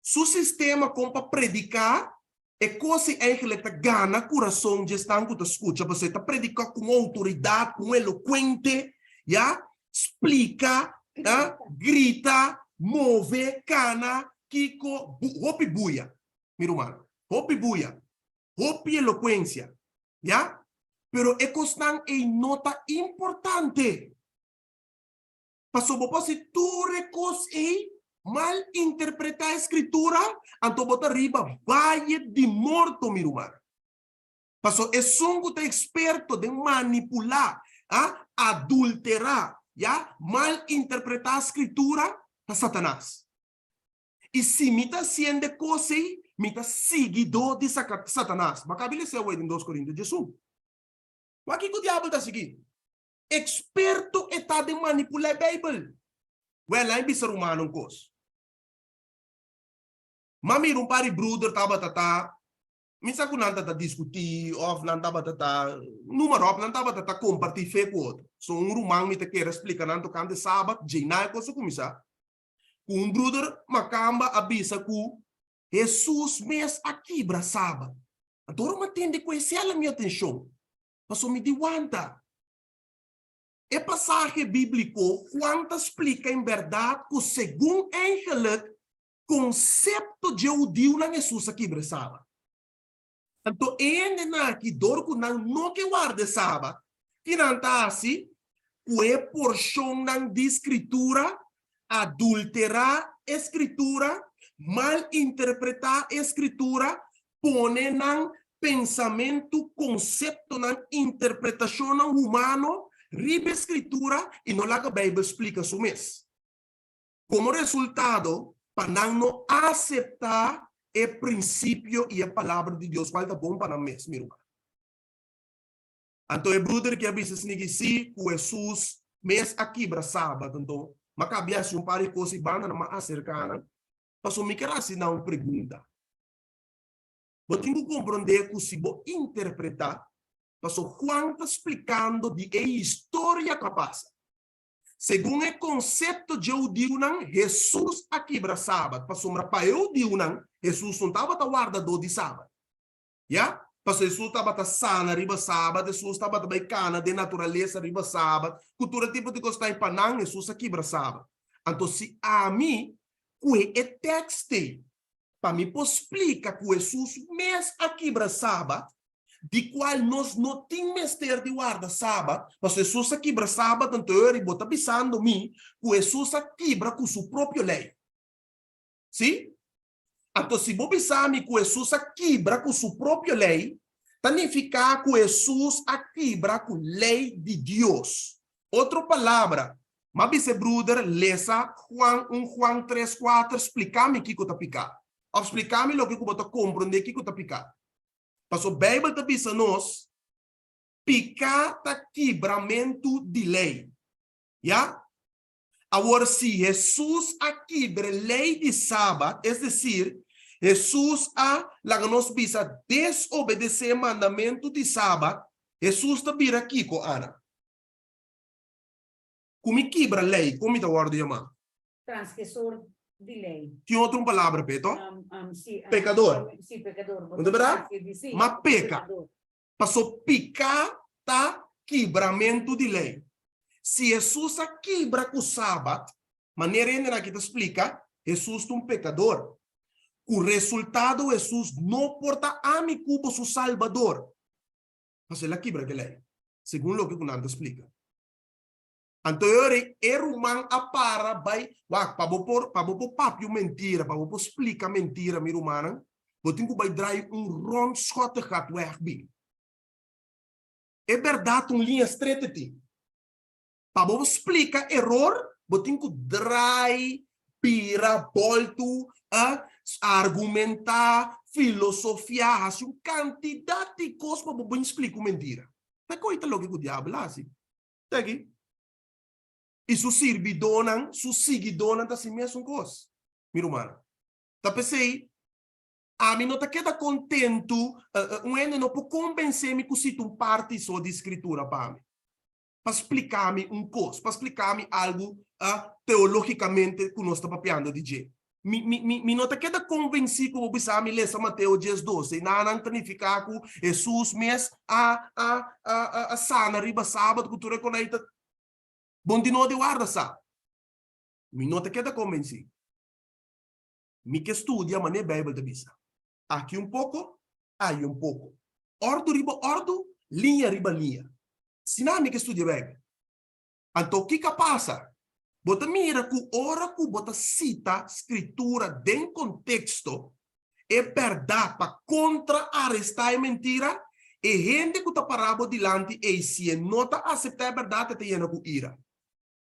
su sistema kon pa prediká, e kos ei eigenlijk ta gana kurason dje esnan ku ta skucha, pasobra e ta prediká ku un outoridat, ku un elokuente, ya, splika, a, grita, move, kana, kiko, bu, hopi buya, mi ruman, hopi buya, hopi elokuensia, ya. Pero e kosnan ei no ta importante. Pasobra bo por hasi tur e kos ei, mal interpretá e Skritura, anto bo ta riba vaye di morto, mi ruman. Pasobra esun ku ta eksperto den manipulá, a, adulterá, ya, mal interpretá Skritura, ta Satanas. I si mi ta hasiendo e kos ei, mi ta siguidó di Satanas. Bo a kaba di lesa awor den Dos Korintio diesun. Wak kiko diabel ta sigui? Eksperto e ta den manipulá e Beibel. Wèl, la'i bisa rumannan un kos. M'a mira un par di bruder tabata ta, mi sa ku nan ta ta diskutí òf nan tabata ta, numa ròp, nan tabata ta kompartí fe ku otro. So un ruman mi ta kere splika nan tokante Sabat, djei e kos a kuminsá. Ku un bruder makamba a bisa ku Hesus mes a kibra Sabat. Anto ora mi a tende ku esei a la mi atenshon. Pasobra mi di wanta. E pasahe bíbliko Juan ta splika en bèrdat ku segun eigenlijk konsepto dje hudiunan Hesus a kibra e Sabat. Anto e hendenan aki dor ku nan no ke warda e Sabat, ki nan ta hasi? Ku e porshonnan di Skritura, adulterá e Skritura, malinterpretá e Skritura, pone nan pensamentu, konseptonan, interpretashonnan humano riba e Skritura i no laga Beibel splika su mes. Komo resultado, pa nan no aseptá e prinsipio i e Palabra di Dios kual ta bon pa nan mes, mi ruman. Anto e bruder ki a bisa esniki si ku Hesus mes a kibra Sabat, anto m'a kabia hasi un par di kos i banda nan m'a aserká nan, pasobra mi ker hasi nan un pregunta. Bo tin ku komprondé ku si bo interpretá, pasobra Juan ta splikando di e historia ku a pasa. Segun e konsepto dje hudiunan, Hesus a kibra Sabat, pasobra pa e hudiunan, Hesus no tabata wardadó di Sabat. Ya, pasobra Hesus tabata sana riba Sabat, Hesus tabata bai kana den naturalesa riba Sabat, ku tur e tipo di kos ta i pa nan, Hesus a kibra Sabat. Anto si ami kue e tèkst ei pa mi por splika ku Hesus mes a kibra Sabat, di kual nos no tin mester di warda Sabat, pasobra Hesus a kibra Sabat, anto e ora bo ta bisando mi ku Hesus a kibra ku su propio lei. Sí? Anto si bo bisa mi ku Hesus a kibra ku su propio lei, ta nifiká ku Hesus a kibra ku lei di Dios. Otro palabra, M'a bisa e bruder lesa Juan un Juan tres kuater splika mi kiko ta piká. Òf splika mi loke ku bo ta komprondé kiko ta piká. Pasobra Beibel ta bisa nos, piká ta kibramentu di lei. Ya? Awor si Hesus a kibra e lei di Sabat, es desir, Hesus a, laga nos bisa, desobedesé e mandamentu di Sabat, Hesus ta bira kiko, Ana? Ku mi kibra lei, kon mi ta wòrdu yamá? Transgresor di lei. Tin otro un palabra p'e, to? Si. Pekador. Si, pekador. No ta bèrdat? Ma peka. Paso piká ta kibramentu di lei. Si Hesus a kibra ku Sabat, manera hendenan aki ta splika, Hesus ta un pekador. Ku resultado Hesus no por ta ami ku bo su Salbador. Paso el a kibra ku e lei, segun loke ku nan ta splika. Anto e ora ei e ruman a para bai, wak, pa bo por, pa bo por papia un mentira, pa bo por splika mentira, mi rumannan, bo tin ku bai drai un rond schottegat weg bin. E bèrdat un liña stret e tin. Pa bo por splika eror, bo tin ku drai, bira, bòltu, a, argumentá, filosofiá, hasi un kantidat di kos pa bo bin splika un mentira. Ta koe ta loke ku diabel a hasi. Ta aki. I su sirbidónan, su siguidónan ta hasi mesun kos, mi rumannan. Ta p'esei, ami no ta keda kontentu, un hende no por konbensé mi ku sita un parti so di Skritura pa mi, pa splika mi un kos, pa splika mi algu teológikamente ku nos ta papiando di dje. Mi, mi, mi, mi no ta keda konvensí ku bo bisa mi lesa Mateo 12, einan ta nifiká ku Hesus mes a, a, a, a, a sana riba sabat ku tur e konai ta bon di no di warda sa. Mi no ta keda konvensí. Mi ke studia manera Beibel ta bisa. Aki un poko, ayi un poko. Òrdu riba òrdu, liña riba liña. Asina mi ke studia Beibel. Anto kiko a pasa? Bo ta mira ku ora ku bo ta sita Skritura den konteksto, e bèrdat pa kontra-arestá e mentira, e hende ku ta pará bo dilanti ei si e no ta aseptá e bèrdat e ta yena ku ira.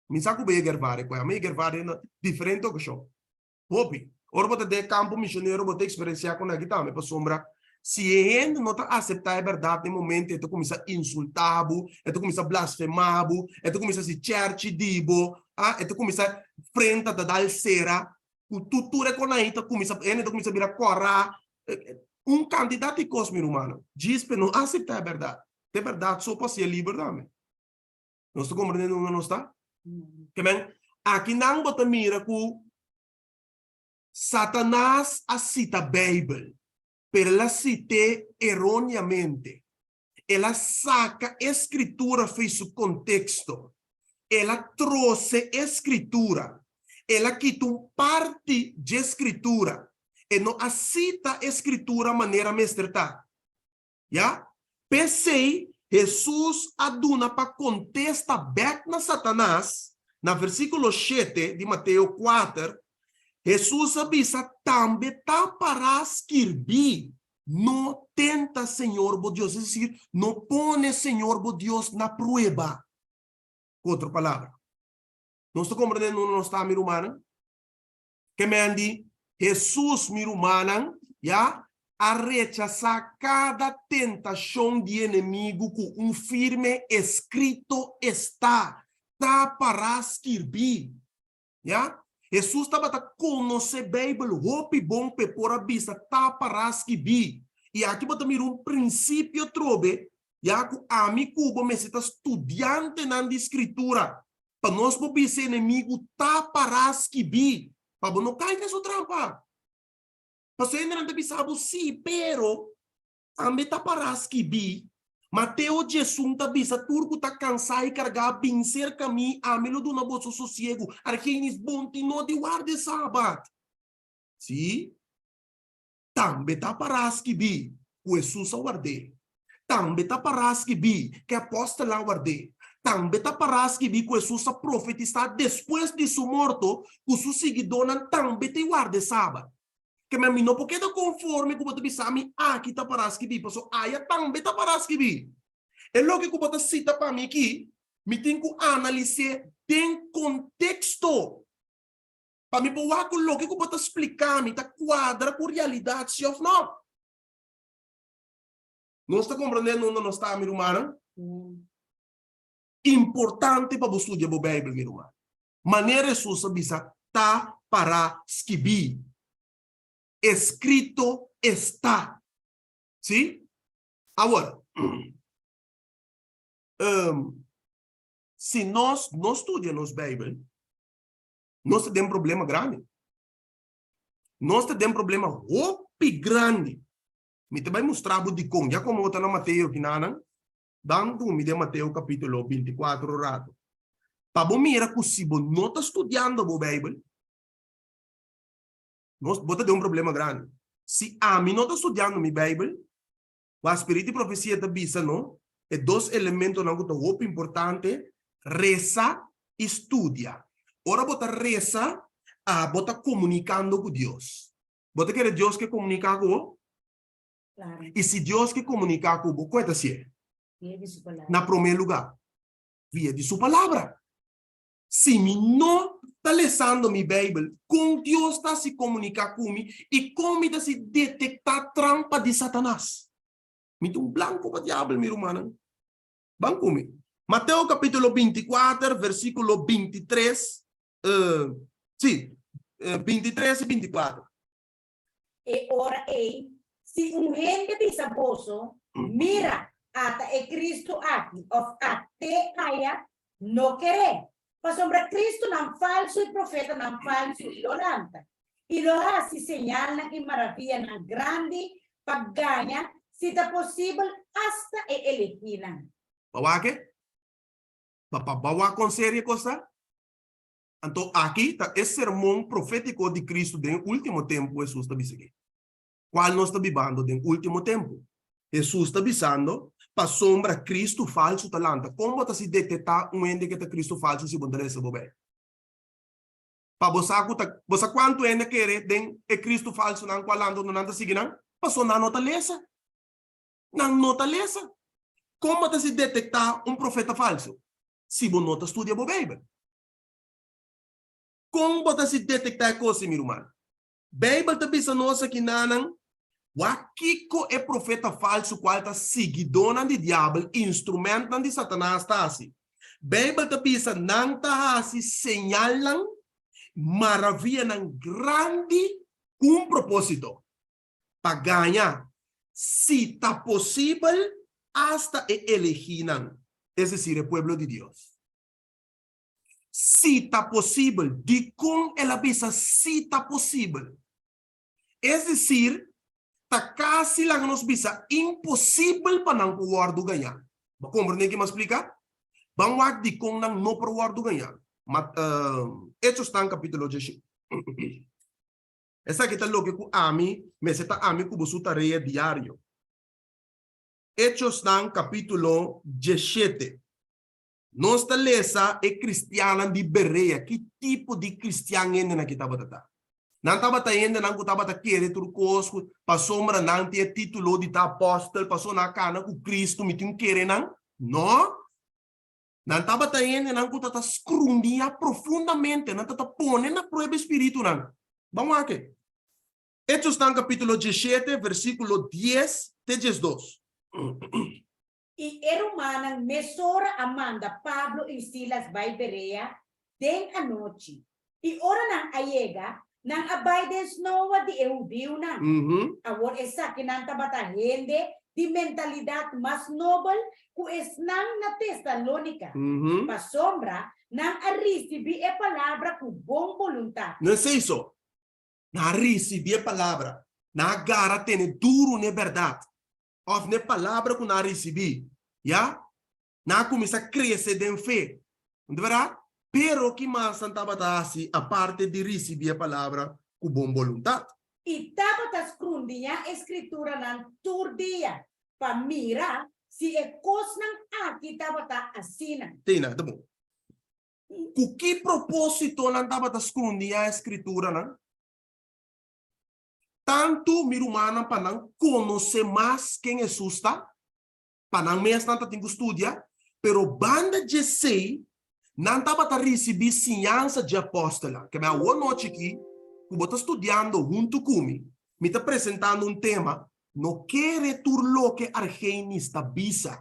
Mi sa ku bo yega ervare ku e. Mi yega ervare na diferente okashon. Hopi. Ora bo ta den e kampo mishonero bo ta eksperensiá ku nan tambe pasobra si e hende no ta aseptá e bèrdat na e momento e ta kuminsá insultá bo, e ta kuminsá blasfemá bo, e ta kuminsá hasi chèrchi di bo, ah, e ta kuminsá frenta ta dal sera ku tur tur e konan ei ta kuminsá e hende ta kuminsá bira kòrá. Un kantidat di kos mi rumannan. Djis p'e no aseptá e bèrdat. Ta e bèrdat so pa hasié liber tambe. Nos ta komprendé unda nos ta? Ke men, akinan bo ta mira ku Satanas a sita Beibel, pero el a sit'é eróneamente. El a saka e Skritura fo'i su konteksto. El a trose e Skritura. El a kita un parti dje Skritura. E no a sita e Skritura manera mester ta. Ya. P'esei, Hesus a duna pa kontesta bèk na Satanas, na versíkulo shete di Mateo kuater, Hesus a bisa, Tambe ta pará skirbí, No tenta Señor bo Dios, es desir, no pone Señor bo Dios na prueba. Ku otro palabra, nos ta komprendé unda nos ta, mi rumannan? Ke men di, Hesus, mi rumannan, ya, a rechasá kada tentashon di enemigu ku un firme eskrito está, ta pará skirbí. Ya, Hesus tabata konosé Beibel hopi bon p'e por a bisa ta pará skibí. I aki bo ta mira un prinsipio trobe, ya, ku ami ku bo mester ta studiantenan di Skritura. Pa nos bo bisa enemigu ta pará skibí, pa bo no kai den su trampa. Pasobra hendenan ta bisa bo sí, pero tambe ta pará skibí. Mateo 11 ta bisa, Tur ku ta kansá i kargá, bin serka mi, ami lo duna boso sosiegu. Argenis, bon tin no di warda e sabat. Sí, tambe ta pará skibí ku Hesus a ward'é. Tambe ta pará skibí ku e apòstelnan a ward'é. Tambe ta pará skibí ku Hesus a profetisá despues di su morto ku su siguidónan tambe ta warda e sabat. Keme mi no por keda konforme ku bo ta bisa mi aki ta pará skibí, pasobra aya tambe ta pará skibí. E loke ku bo ta sita pa mi aki, mi tin ku analis'é den konteksto pa mi por wak ku loke ku bo ta splika mi ta kuadra ku realidat si òf nò. Nos ta komprendé unda nos ta, mi rumannan? Importante pa bo studia bo Beibel, mi ruman. Manera Hesus a bisa, ta pará skibí. Eskrito está. Sí? Awor, si nos no studia nos Beibel, nos ta den problema grandi. Nos ta den problema hopi grandi. Mi ta bai mustra bo dikon. Ya komo bo ta na Mateo kinanan, dan ku mi den Mateo kapítulo 24 rato. Pa bo mira ku si bo no ta studiando bo Beibel, nos, bo ta den un problema grandi. Si ami no ta studiando mi Beibel, wak Spiritu di Profesia ta bisa no, e dos elementonan ku ta hopi importante, resa i studia. Ora bo ta resa, abo ta komunikando ku Dios. Bo ta kere Dios ke komuniká ku bo? Claro. I si Dios ke komuniká ku bo, kue ta hasié? Via di su palabra. Na promé lugá, via di su palabra. Si mi no ta lesando mi Beibel, kon Dios ta hasi komuniká ku mi i kon mi ta hasi detektá trampa di Satanas? Mi ta un blanko pa diabel, mi rumannan. Ban ku mi. Mateo kapítulo 24, versíkulo 23, sí, 23 i 24. E ora ei, si un hende bisa boso, Mira, ata e Cristo aki, òf at'é aya, no ker'é. Pasobra Cristonan falsu i profetanan falsu lo lanta, i lo hasi señalnan i maravianan grandi pa gaña, si ta posibel, asta e elegínan. Bo wak e? Ba pa bo wak kon serio e kos ta? Anto aki ta e sermon profétiko di Kristu den e último tempu Hesus ta bisa aki. Kual nos ta bibando den último tempu. Hesus ta bisando, pasobra Kristu falsu ta lanta. Kon bo ta si detektá un hende ke ta Kristu falsu si bo no ta lesa bo Beibel? Pa bo sa ku ta, bo sa kuantu hende kere den e Kristu falsunan ku a lanta unda nan ta sigui nan? Pasobra nan no ta lesa. Nan no ta lesa. Kon bo ta si detektá un profeta falsu si bo no ta studia bo Beibel? Kon bo ta si detektá e kos ei, mi ruman? Beibel ta bisa nos akinanan, Wak kiko e profeta falsu kual ta siguidónan di Diabel, instrumentnan di Satanas ta hasi. Beibel ta bisa nan ta hasi señalnan, maravianan grandi ku un propósito, pa gaña, si ta posibel, asta e elegínan, es desir, e pueblo di Dios. Si ta posibel. Dikon el a bisa si ta posibel? Es desir, ta kasi laga nos bisa imposibel pa nan por wòrdu gañá. Bo a komprendé ke mi a splika? Ban wak dikon nan no por wòrdu gañá. Echosnan kapítulo dieshe. Esaki ta loke ku ami mester ta ami ku bo su tarea diario. Echosnan kapítulo dieshete. Nos ta lesa e kristiannan di Berea. Ki tipo di kristian hendenan aki tabata ta? Nan tabata hendenan ku tabata kere tur kos ku pasobra nan tin e título di ta apòstel, pasobra nan a kana ku Kristu, mi tin kere nan? No! Nan tabata hendenan ku tabata skrundiá profundamente, nan tabata pone na prueba e spiritunan. Ban wak e. Echosnan kapítulo diesshete, versíkulo dies te diesdos. I e rumannan mesora a manda Pablo i Silas bai Berea den anochi. I ora nan a yega, nan a bai den snoa di e hudiunan. Awor esakinan tabata hende di mentalidat mas nobel ku esnan na Tesalónika, pasobra nan a risibí e palabra ku bon boluntat. No esei so, nan a risibí e palabra, nan a gara tene duru n'e bèrdat. òf n'e palabra ku nan a risibí, ya, nan a kuminsá krese den fe. No ta bèrdat? Pero ki mas nan tabata hasi aparte di risibí e palabra ku bon boluntat? I tabata skrundiñá e Skrituranan tur dia pa mira si e kosnan aki tabata asina. Tina, ta bon. Ku ki propósito nan tabata skrundiñá e Skrituranan? Tantu mi rumannan pa nan konosé mas ken Hesus ta, pa nan mes nan ta tin ku studia, pero banda djesei nan tabata risibí siñansa dje apòstelnan. Keme awor nochi aki ku bo ta studiando huntu ku mi, mi ta presentando un tema, No kere tur loke Argenis ta bisa.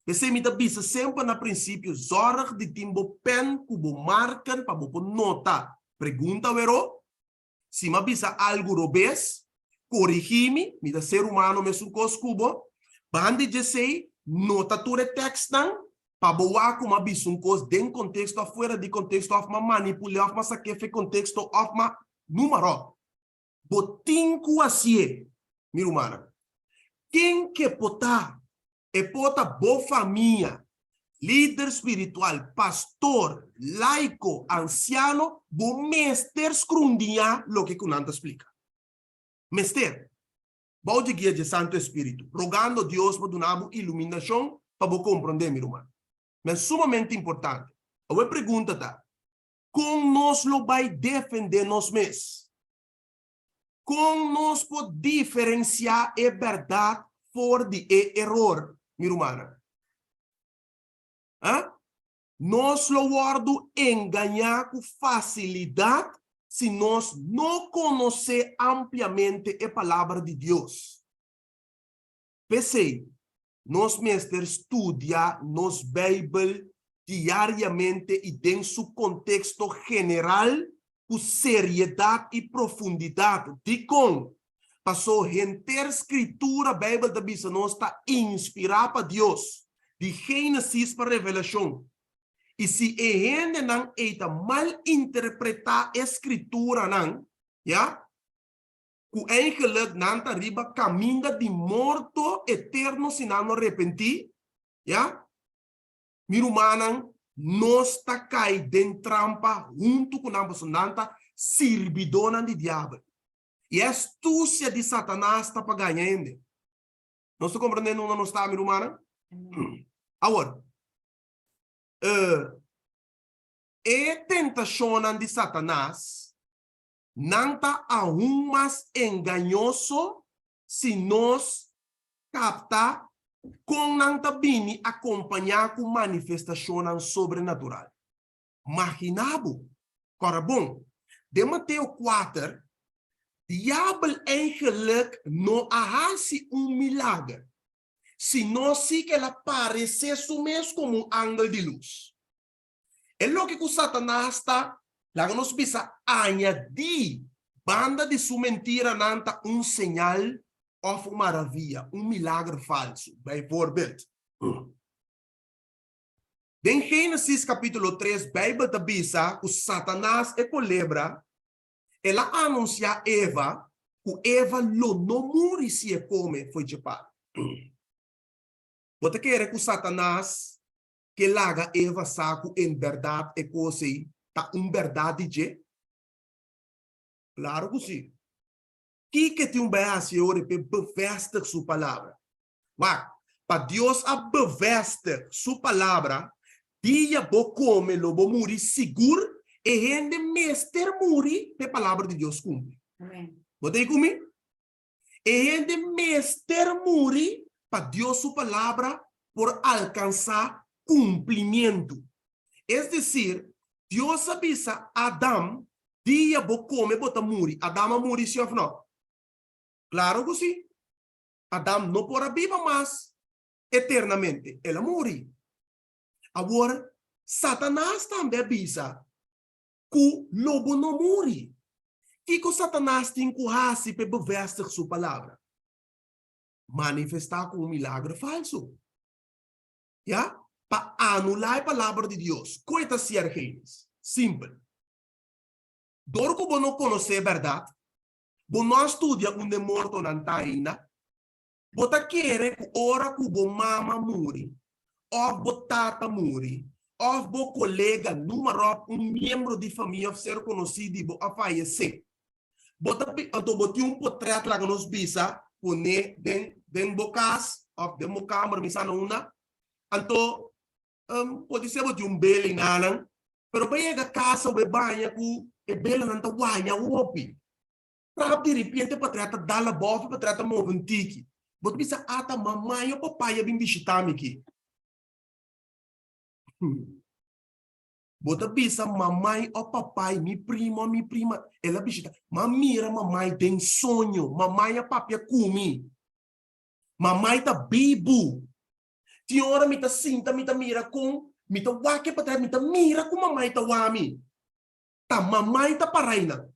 P'esei mi ta bisa semper na prinsipio, zòrg di tin bo pèn ku bo marken pa bo por nota pregunta wero. Si m'a bisa algu robes, korigí mi, mi ta ser humano mesun kos ku bo. Banda di djesei, nota tur e tèkstnan pa bo wak ku m'a bisa un kos den konteksto òf fuera di konteksto òf m'a manipul'é òf m'a sak'é f'e konteksto òf m'a Número. Bo tin ku hasié, mi rumannan. Ken ke por ta? E por ta bo famia, lider spiritual, pastor, laiko, ansiano, bo mester skrundiñá loke ku nan ta splika. Mester. Bou dje guia dje Santu Espíritu, rogando Dios pa duna bo iluminashon pa bo komprondé, mi ruman. Men sumamente importante. Awor e pregunta ta, Kon nos lo bai defendé nos mes? Kon nos por diferensiá e bèrdat for di e eror, mi rumannan? Ha? Nos lo wòrdu engañá ku fasilidat si nos no konosé ampliamente e Palabra di Dios. P'esei, nos mester studia nos Beibel diariamente i den su konteksto general ku seriedat i profundidat. Dikon? Paso henter Skritura, Beibel ta bisa nos, ta inspirá pa Dios, di Génesis pa Revelashon. I si e hendenan ei ta malinterpretá e Skrituranan, ya, ku eigenlik nan ta riba kaminda di morto eterno si nan no repentí, ya, mi rumannan, nos ta kai den trampa huntu ku nan, pasobra nan ta sirbidónan di diabel. I e astusia di Satanas ta pa gaña hende. Nos ta komprendé unda nos ta, mi rumannan? Awor, e tentashonnan di Satanas, nan ta aun mas engañoso si nos kapta kon nan ta bini akompañá ku manifestashonnan sobrenatural. Maginá bo, kòrda bon, den Mateo kuater, Diabel eigenlik no a hasi un milager, sino si ku el a paresé su mes komo un angel di lus. E loke ku Satanas ta laga nos bisa añadí banda di su mentiranan ta un señal òf un maravia, un milager falsu. Bijvoorbeeld. Den Génesis kapítulo tres, Beibel ta bisa ku Satanas, e kolebra, el a anunsiá Eva ku Eva lo no muri si e kome fo'i dje palu. Bo ta kere ku Satanas ke laga Eva sa ku en bèrdat e kos ei ta un bèrdat di dje? Klaru ku sí. Kiko e tin un bai hasi ora p'e bevèstig su palabra? Wak, pa Dios a bevestig su palabra, dia bo come lo bo muri sigur, e hende mester muri p'e palabra di Dios cumpli. Bo ta ei cu mi? E hende mester muri pa Dios su palabra por alcansa cumplimiento. Es decir, Dios a bisa Adam, dia bo come bo ta muri. Adam a muri si of no? Claro cu si. Adam no por a biba mas eternamente, el a muri. Awor, Satanas tambe a bisa ku lo bo no muri. Kiko Satanas tin ku hasi pa e bevestig su palabra? Manifestá ku un milagro falsu. Ya, pa anulá e palabra di Dios. Ku e ta hasi, Argenis? Simpel. Dor ku bo no konosé e bèrdat, Bo no a studia unda e mortonan ta ainda? Bo ta kere ku ora ku bo mama muri, òf bo tata muri, òf bo kolega, numa ròp, un miembro di famia òf ser konosí di bo a fayesé, bo ta anto bo tin un potrèt laga nos bisa pone den den bo kas òf den bo kamber mi sa na unda, anto Podisé bo tin un bela i nanan, pero bo yega kasa bo e baña ku e belanan ta waya hopi. Trap di ripiente patrè ta dal abou òf patrè ta move un tiki. Bo ta bisa, Ata mamai o papai a bin bishitá mi aki. Bo ta bisa mamai o papai, mi primo o mi prima, el a bishitá. M'a mira mamai den soño, mamai a papia ku mi. Mamai ta bibu. Tin ora mi ta sinta mi ta mira kon mi ta wak e patras mi ta mira ku mamai ta wak mi. Ta mamai ta para einan.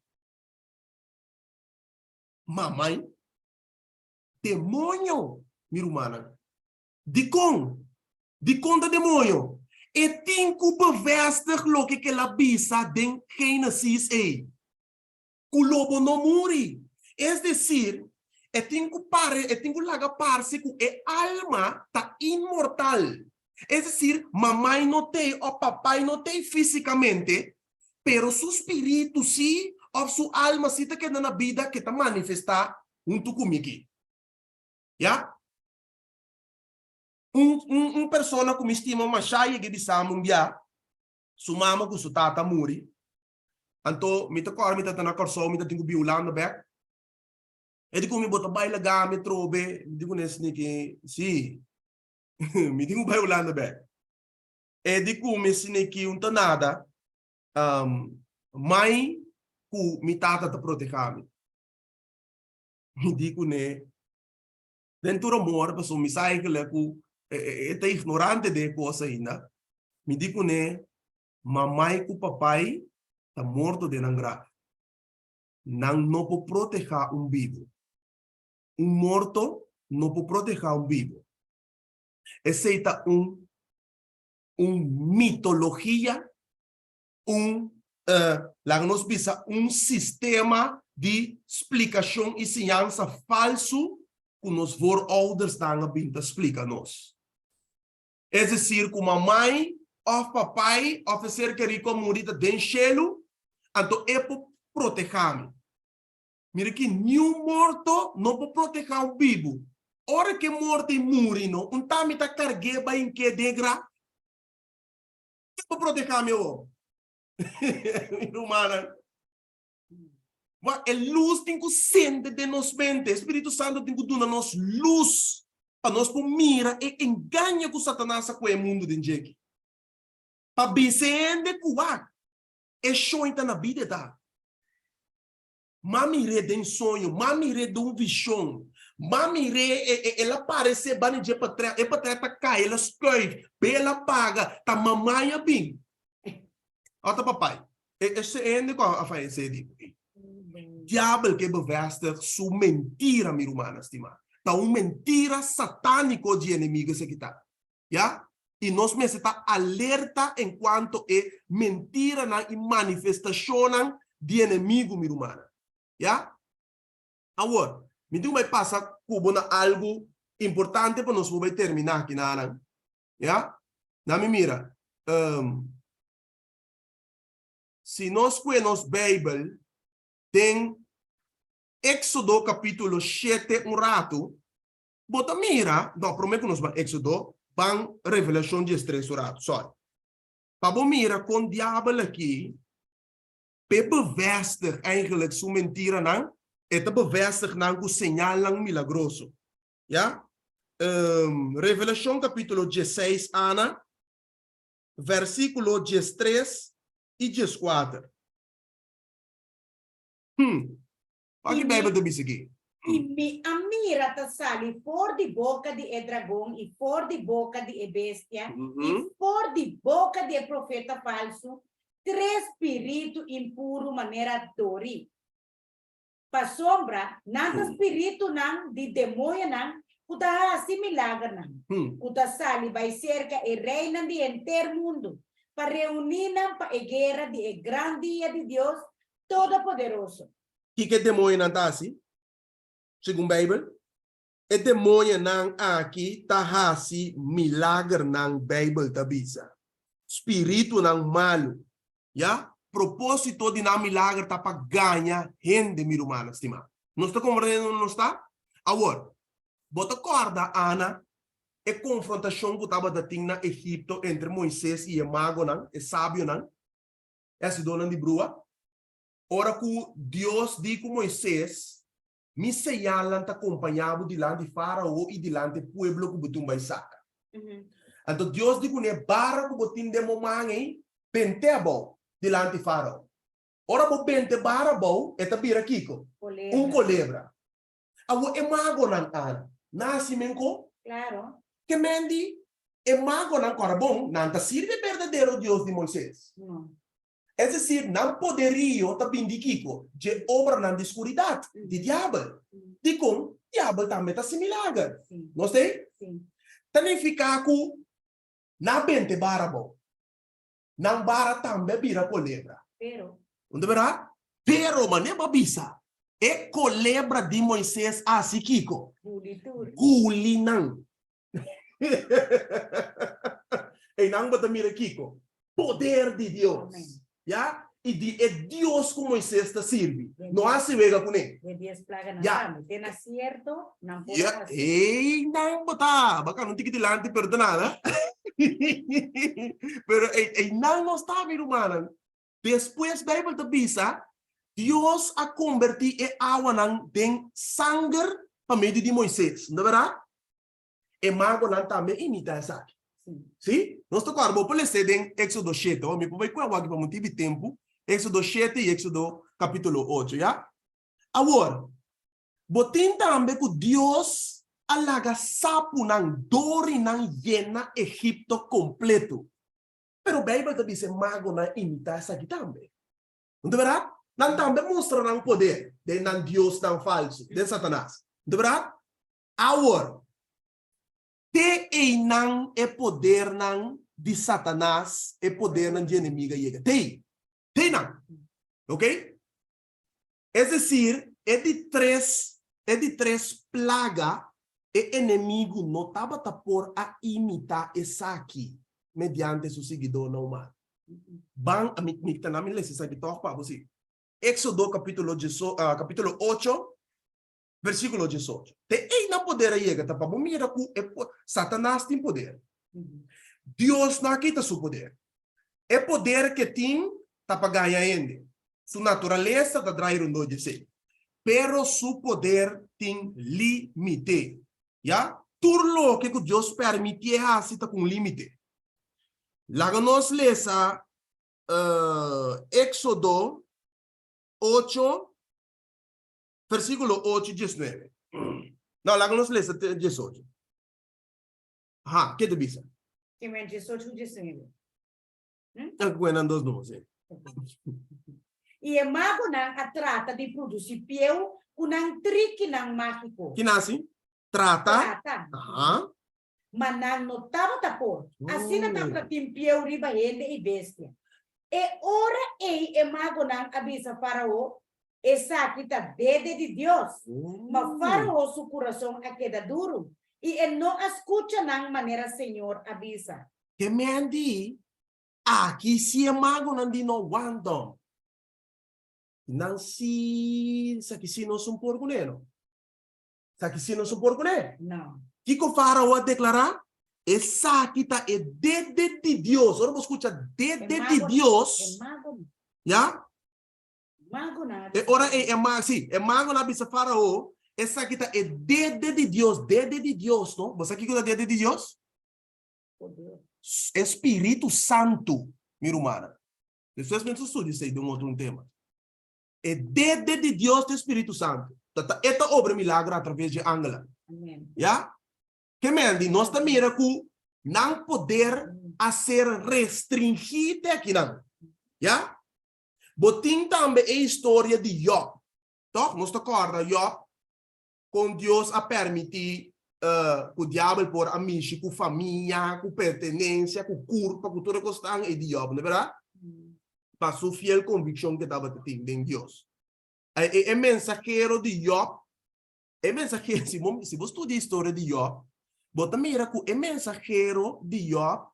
Mamai? Demoño, mi rumannan. Dikon? Dikon ta demoño? E tin ku bevestig loke ku el a bisa den Génesis ei. Ku lo bo no muri. Es desir, e tin ku pare, e tin ku laga parse ku e alma ta inmortal. Es desir, mamai no t'ei òf papai no t'ei físikamente, pero su spiritu sí òf su alma sí ta keda na bida ke ta manifestá huntu ku mi aki. Ya? Un, un, un persona ku mi stima mashá yega e bisa mi un bia, su mama ku su tata a muri, Anto mi ta kòrda mi ta na Kòrsou, mi ta tin ku bin Hulanda bèk. E di ku mi, bo ta bai laga mi atrobe? Mi di ku nes niki, sí, mi tin ku bai Hulanda bèk. E di ku mi siniki un ta nada, mai ku mi tata ta protehá mi. Mi di kuné den tur amor, pasobra mi sa eigenlijk ku e ta ignorante den e kos ainda. Mi di kuné, Mamai ku papai ta morto den nan graf. Nan no por protehá un bibu. Un morto no por protehá un bibu. Esei ta un un mitologia, un laga nos bisa un sistema di splikashon i siñansa falsu ku nos vooroudersnan a bin ta splika nos. Es desir ku mamai òf papai òf e ser kerí ku a muri ta den shelu, anto e por protehá mi. Mira ki niun morto no por protehá un bibu. Ora ku e morto i muri no, un ta mi ta karg'é bai hink'é den e graf? Ken por protehá mi awor? Mi rumannan, wak, e lus tin ku sende den nos mente. E Spiritu Santu tin ku duna nos lus pa nos por mira e engaño ku Satanas a kohe e mundu den dje aki. Pa bisa e hende ku wak, e shon ta na bida e ta. M'a mir'é den soño, m'a mir'é den un vishon, m'a mir'é, el a paresé banda dje patrè, e patrè ta kai, el a skuif, bel a paga, ta mamai a bin. Ò ta papai? E e hende ku a faya esei di ei. Diabel ke bevestig su mentira, mi rumannan stimá. Ta un mentira satániko dje enemigo esaki ta. Ya? I nos mester ta alerta en cuanto e mentiranan i manifestacionnan di enemigu, mi rumannan. Ya? Awor, mi tin ku bai pasa ku bo na algu importante pa nos por bai terminá aki nanan. Ya? Na mi mira, um, si nos kue nos Bijbel den Éxodo capítulo shete un ratu, Bo ta mira, no, promé ku nos ban Éksodo, ban Revelashon diestres un ratu, sòri. Pa bo mira kon diabel aki p'e bevèstig eigenlijk su mentiranan, e ta bevèstig nan ku señalnan milagroso. Ya? Revelashon kapítulo diesseis, Ana, vèrsikulo diestres i dieskuater. Hm. Wak ki Bijbel ta bisa aki. I mi a mira ta sali for di boka di e dragon i for di boka di e bestia i for di boka di e profeta falsu tres spiritu impuru manera dori. Pasobra nan ta spiritunan di demoñonan ku ta hasi milagernan, ku ta sali bai serka e reinan di henter mundu pa reuní nan pa e guera di e gran dia di Dios Todopoderoso. Kiko e demoñonan ta hasi? Segun Beibel, e demoñonan aki ta hasi milagernan, Beibel ta bisa. Spiritunan malu. Ya. Propósito di nan milager ta pa gaña hende, mi rumannan stimá. Nos ta komprendé unda nos ta? Awor, bo ta kòrda, Ana, e konfrontashon ku tabata tin na Egipto entre Moises i e magonan, e sabionan? E hasidónan di brua. Ora ku Dios di ku Moisés, Mi señalnan ta kompañá bo dilanti Fárao i dilanti e pueblo ku bo tin bai saka. Anto Dios di kuné, Bara ku bo tin den bo man ei, bent'é abou dilanti Fárao. Ora bo bente bara abou, e ta bira kiko? Un kolebra. Awor e magonan a nasi men ko? Claro. Ke men di e magonan ku bon, nan ta sirbi e berdadero Dios di Moises. No. Es desir, nan poderio ta bin di kiko? Dje obranan di skuridat, di diabel. Dikon? Diabel tambe ta hasi milager. Si. No stei? Si. Ta nifiká ku nan bente bara bon. Nan bara tambe a bira kolebra. Pero. Un ta bira? Pero, manera bo a bisa, e kolebra di Moises a hasi kiko? Guli tur. Guli nan. Einan bo ta mira kiko? Poder di Dios. Amen. Ya? I di e Dios ku Moises ta sirbi. No hasi wega kuné. E dies plaganan Ya. tambe. Te na sierto nan por Ya, hasi. einan bo ta. Baka no tiki dilanti pero ta nada. Pero einan nos ta, mi rumannan. Despues Bijbel ta bisa, Dios a kombertí e awanan den sanger pa medio di Moises. No ta bèrdat? E magonan tambe imitá esaki. Sí? Nos ta kòrda, bo por les'é den Éksodo shete. Mi por bai ku awor aki pa motibu di tempu. Éksodo shete i Éksodo kapítulo ocho, ya? Awor, bo tin tambe ku Dios a laga sapunan, dorinan yena Egipto kompleto. Pero Bijbel ta bisa e magonan imitá esaki tambe. No ta bèrdat? Nan tambe mustra nan poder den nan diosnan falsu, den Satanas. De bèrdat? Awor, te einan e podernan di Satanas, e podernan di enemigo a yega. Te ei. Te einan. Ok? Es desir, e di tres, e di tres plaga, e enemigu no tabata por a imitá esaki mediante su siguidónan humano. Ban, mi, mi ta na mi lesa esaki tòg pa bo, sí. Éxodo capítulo dieso, capítulo ocho, versículo 18. Te einan poder a yega, ta pa bo mira ku e Satanas tin poder. Dios no a kita su poder. E poder ke tin ta pa gaña hende. Su naturalesa ta drai rondó di esei. Pero su poder tin límite. Ya? Tur loke ku Dios permitié hasi ta ku un límite. Laga nos lesa Éxodo 8, versíkulo 8 i 19. No, laga nos lesa te 18. Aha, ke ta bisa? Ke men 18 ku 19. Nan ku nan dos no, sí. I e magonan a trata di produsí pieu ku nan trikinan mágiko. Ki nasi? Trata. Trata. Aha. Ma nan no tabata por. Asina tabata tin pieu riba hende i bestia. E ora ei e magonan a bisa Fárao, Esaki ta dede di Dios. Ma Fárao su kurason a keda duru, i e no a skucha nan manera señor a bisa. Ke men di, Aki si e magonan di no wanta. Nan si, esaki si nos un por kuné, no? Esaki si nos un por kuné? No. Kiko Fárao a deklará? Esaki ta e dede di Dios. Ora bo skucha dede di Dios, ya? E ora ei e mago, sí, e magonan a bisa Fárao, Esaki ta e dede di Dios, dede di Dios, no? Bo sa kiko ta dede di Dios? E Spiritu Santu, mi rumannan. Despues mi ta studia esei den un otro un tema. E dede di Dios ta e Spiritu Santu. Ta ta e ta obra milagro atraves dje angelnan. Ya? Ke men di nos ta mira ku nan poder a ser restringí te akinan. Ya? Bo tin tambe e historia di Job. Tòg? Nos ta kòrda Job, kon Dios a pèrmití ku diabel por a mishi ku famia, ku pertenensia, ku kurpa, ku tur e kosnan ei di Job, no bèrdat? Pa su fiel konvikshon ku e tabata tin den Dios. E e mensahero di Job, e mensahero, si bo si bo studia e historia di Job, bo ta mira ku e mensahero di Job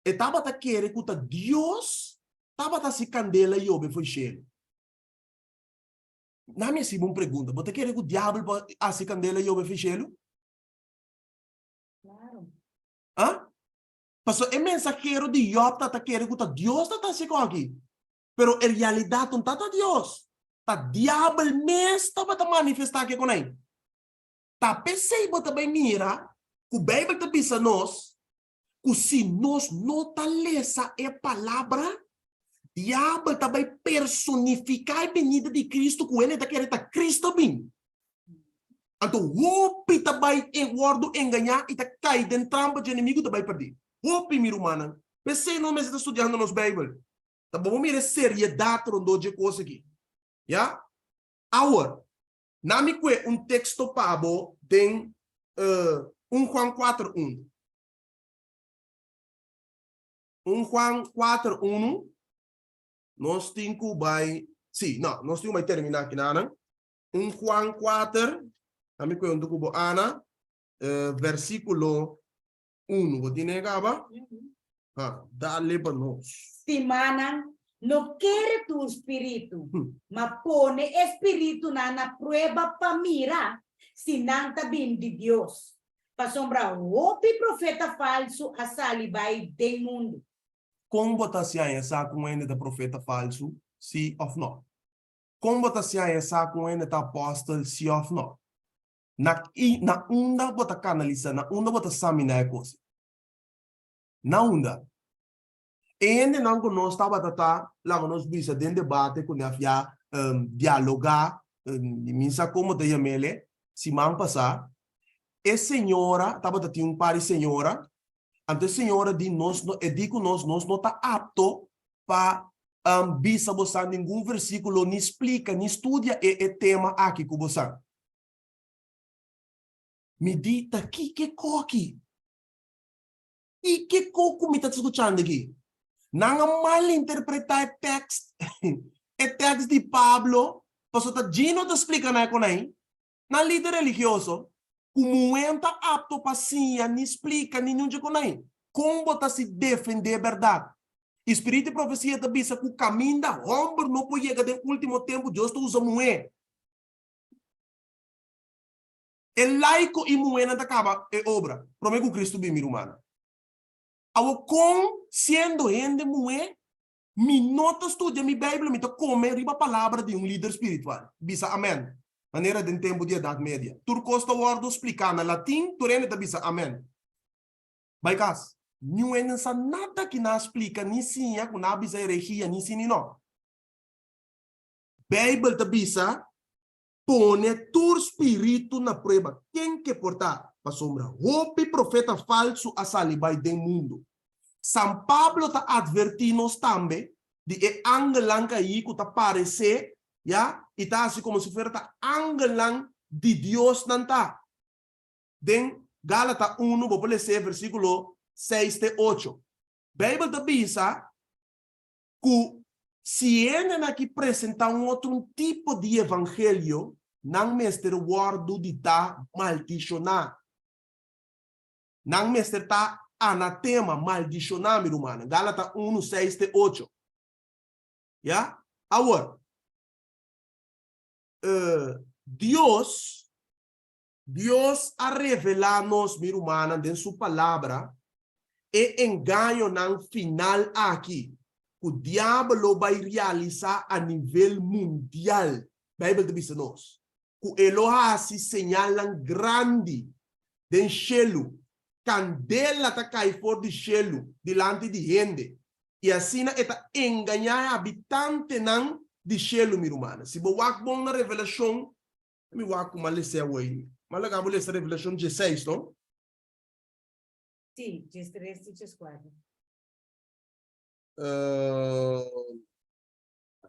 E tabata kere ku ta Dios tabata hasi kandela yobe fo'i shelu. Na mi hasibo un pregunta, bo ta kere ku diabel por hasi kandela yobe fo'i shelu? Claro. Ah? Pasobra e mensahero di Job tabata kere ku ta Dios tabata hasi kon aki. Pero en realidat no tabata Dios. Ta diabel mes tabata manifestá ke kon ei. Ta p'esei bo ta bai mira ku Beibel ta bisa nos ku si nos no ta lesa e Palabra, diabel ta bai personifiká e benida di Kristu ku hende ta kere ta Kristu a bin. Anto hopi ta bai e wòrdu engañá i ta kai den trampa dje enemigu ta bai pèrdí. Hopi, mi rumannan. P'esei nos mester ta studiando nos Beibel. Ta bo mira e seriedat rondó dje kos aki. Ya? Awor, na mi kue un teksto pa bo den 1 Juan kuater un. 1 Juan 4, 1, nos tin ku bai, sí, no, nos tin ku bai terminá kinanan. 1 Juan 4, ami kue huntu ku bo Ana, eh, versíkulo 1. Bo tin e kaba? Ha, dale pa nos. Stimanan, no kere tur spiritu, ma pone e spiritunan na prueba pa mira si nan ta bin di Dios. Pasobra hopi profeta falsu a sali bai den mundu. Kon bo ta siaña sa ku un hende ta profeta falsu, sí òf nò? Kon bo ta siaña sa ku un hende ta apòstel, sí òf nò? Na i na unda bo ta kanalisá, na unda bo ta saminá e kos? Na unda? E hendenan ku nos tabata ta laga nos bisa den debate ku nef ya dialogá, mi sa kon bo ta yam'ele, siman pasá, e señora tabata tin un par di señora, anto e señora di nos no, e di ku nos, nos no ta apto pa bisa bosan ningun versíkulo ni splika ni studia e e tema aki ku bosan. Mi di ta kiko koki? I kiko ku mi ta skuchando aki? Nan a malinterpretá e tèkst, e tèkst di Pablo, pasobra ta djino ta splika nan kon ei, nan lider religioso, ku muhé no ta apto pa siña ni splika ni niun dje kon ei. Kon bo ta si defendé bèrdat? I spiritu di profesia ta bisa ku kaminda hòmber no por yega den último tempu, Dios ta usa muhé. E laiko i muhénan ta kaba e obra promé ku Kristu bin, mi rumannan. Awor kon, siendo hende muhé, mi no ta studia mi Beibel, mi ta kome riba palabra di un lider spiritual? Bisa amèn. Manera den tempu di Edat Media. Tur kos ta wòrdu spliká na latin, tur hende ta bisa amèn. Bai kas. Niun hende no sa nada ki nan a splika ni siña ku nan a bisa herejia ni si ni no. Beibel ta bisa Pone tur spiritu na prueba, ken ke por ta? Pasobra hopi profeta falsu a sali bai den mundu. San Pablo ta atvertí nos tambe di e angelnan kaí ku ta paresé, ya, i ta hasi komo si fuera ta angelnan di Dios nan ta. Den Gálata unu bo por les'é versíkulo seis te ocho. Beibel ta bisa ku si hendenan aki presentá un otro un tipo di evangelio, nan mester wòrdu di ta maldishoná. Nan mester ta anatema, maldishoná, mi rumannan. Galata unu, seis te ocho. Ya? Awor, Dios, Dios a revelá nos, mi rumannan, den Su Palabra, e engañonan final aki ku diabel lo bai realisá a nivel mundial. Beibel ta bisa nos ku e lo hasi señalnan grandi den shelu, kandela ta kai for di shelu dilanti di hende, i asina e ta engañá e habitantenan di shelu, mi rumannan. Si bo wak bon na Revelashon Mi wak ku m'a lesa awor. M'a laga bo lesa Revelashon dieseis, no? Sí, diestres i dieskuater.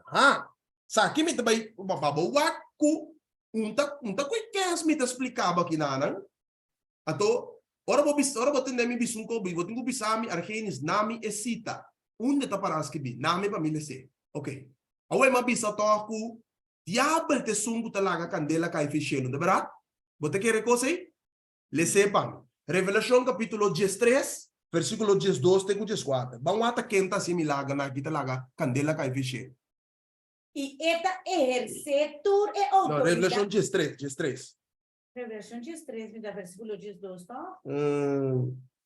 Aha. Sa ki mi ta bai pa bo wak ku un ta un ta koe kes mi ta splika bo aki nanan. Anto ora bo bisa ora bo tende mi bisa un kos bo tin ku bisa mi Argenis na mi e sita unda ta para skibí na mi pa mi les'é. Oke. Awor m'a bisa tòg ku Diabel ta esun ku ta laga kandela kai fi shelu, no ta bèrdat? Bo ta kere e kos ei? Les'é pa mi. Revelashon kapítulo diestres, versíkulo diesdos te ku dieskuater. Ban wak ta ken ta hasi milagernan aki ta laga kandela kai fi shelu. I e ta ehersé tur e No, outoridat. Revelashon diestres, diestres. Revelashon diestres, mi ta versíkulo diesdos, tòg?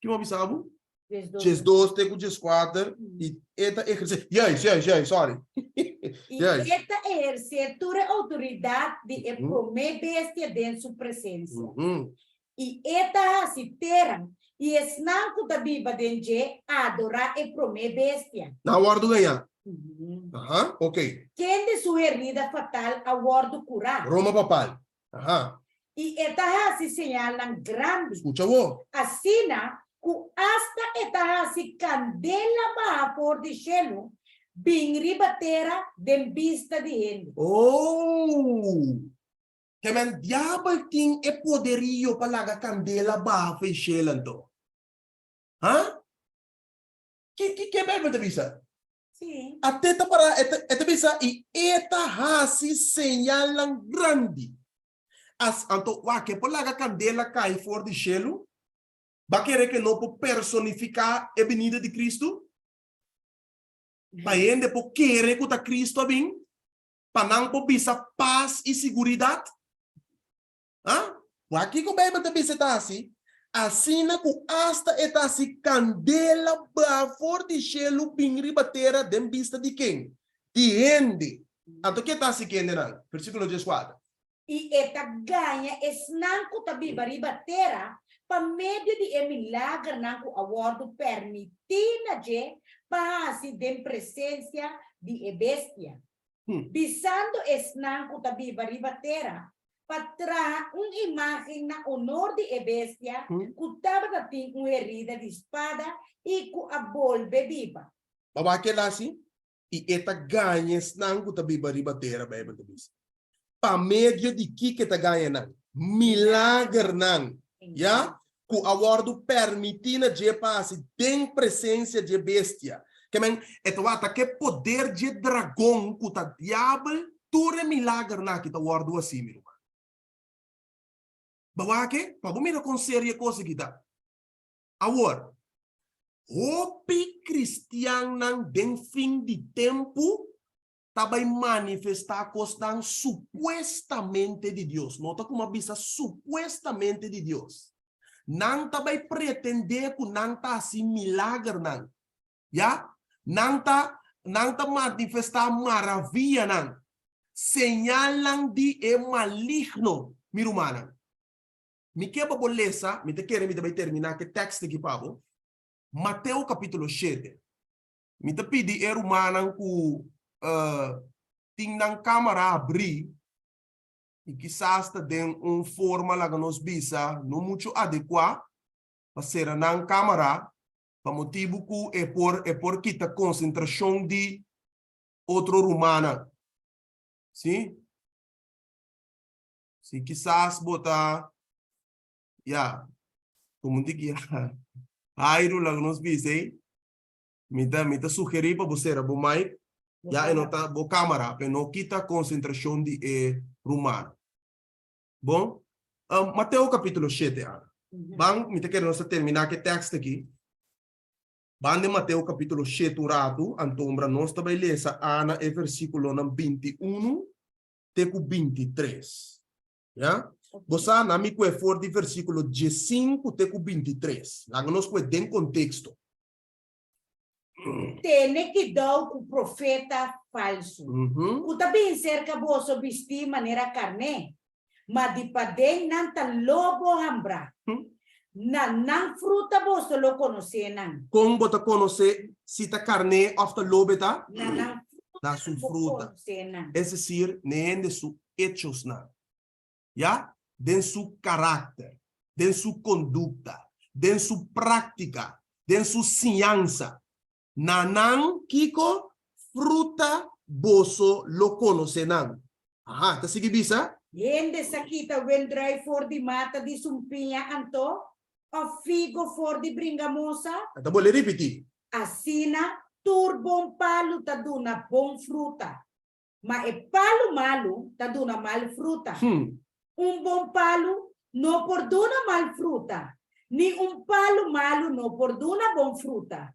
Ki bo a bisa bo? Diesdos. Diesdos te ku dieskuater, i e ta ehersé, juist, juist, juist, sorry. I Juist. e ta ehersé tur e outoridat di e promé bestia den su presensia. I e ta hasi tera i esnan ku ta biba den dje adorá e promé bestia. Nan a wòrdu gañá. Aha, ok. Kende su herida fatal a wòrdu kurá. Roma papal. Aha. I e ta hasi señalnan grandi. Skucha awor. Asina ku asta e ta hasi kandela baha for di shelu bin riba tera den bista di hende. Oh! Ke men diabel tin e poderio pa laga kandela baha for e shelu anto? Ha? Ki ki ke Bijbel ta bisa? Sí. Ate ta para, e ta, e ta bisa, i e ta hasi señalnan grandi. As, anto, wak, e por laga kandela kai for di shelu? Ba kere ke no por personifiká e binida di Kristu? Pa hende por kere ku ta Kristu a bin? Pa nan por bisa pas i siguridat? Ha? Wak kiko Bijbel ta bisa e ta hasi? Asina ku asta e ta hasi kandela baha for di shelu bin riba tera den bista di ken? Di hende. Anto ke ta hasi kendenan? Versíkulo dieskuater. I e ta gaña esnan ku ta biba riba tera pa medio di e milagernan ku a wòrdu pèrmití na dje pa hasi den presensia di e bestia. Bisando esnan ku ta biba riba tera pa traha un imágen na onor di e bestia ku tabata tin un herida di spada i ku a bolbe biba. Bo a keda asi, i e ta gaña esnan ku ta biba riba tera, Beibel ta bisa. Pa medio di kiko e ta gaña nan? Milagernan. Ya? Ku a wòrdu permití na dje pa hasi den presensia dje bestia. Ke men, e ta wak ta ke poder dje dragon ku ta diabel tur e milagernan aki ta wòrdu hasí, mi ruman. Bo wak e? Pa bo mira kon serio e kos aki ta. Awor, hopi kristiannan den fin di tempu ta bai manifestá kosnan supuestamente di Dios. Nota ku mi a bisa supuestamente di Dios. Nan ta bai pretendé ku nan ta hasi milagernan. Ya? Nan ta nan ta manifestá maravianan, señalnan di e maligno, mi rumannan. Mi ke pa bo lesa, mi ta kere mi ta bai terminá ku e tèkst aki pa bo, Mateo kapítulo shete. Mi ta pidi e rumannan ku tin nan kámara abrí i kisas ta den un forma laga nos bisa no muchu adekuá pa sera nan kámara pa motibu ku e por e por kita konsentrashon di otro rumannan. Sí? Si kisas bo ta ya komo un tiki Jairo laga nos bisa ei. Mi ta mi ta sugerí pa bo sera bo mic, ya e no ta bo cámara, pa e no kita konsentrashon di e ruman. Bon? Mateo kapítulo shete, Ana. Ban, mi ta kere nos ta terminá ku e tèkst aki. Ban den Mateo kapítulo shete un ratu, antombra nos ta bai lesa, Ana, e versíkulonan 21 te ku 23. Ya? Bo sa, na mi kue for di versíkulo 15 te ku 23. Laga nos kue den konteksto. Tene kidou ku profeta falsu, ku ta bin serka boso bistí manera karné, ma di paden nan ta lobo hambrá. Na nan fruta boso lo konosé nan. Kon bo ta konosé si ta karné òf ta lobo e ta? Na nan fruta Na su bo fruta. konosé nan. Es desir, na e hende su echosnan. Ya, den su karakter, den su kondukta, den su práktika, den su siñansa. Na nan, kiko? Fruta boso lo konosé nan. Aha, ta sigui bisa. Hende sa kita wendrui for di mata di sumpiña anto, òf figo for di bringamosa? Ta bolbe ripití. Asina, tur bon palu ta duna bon fruta, Ma e palu malu ta duna mal fruta. Un bon palu no por duna mal fruta, ni un palu malu no por duna bon fruta.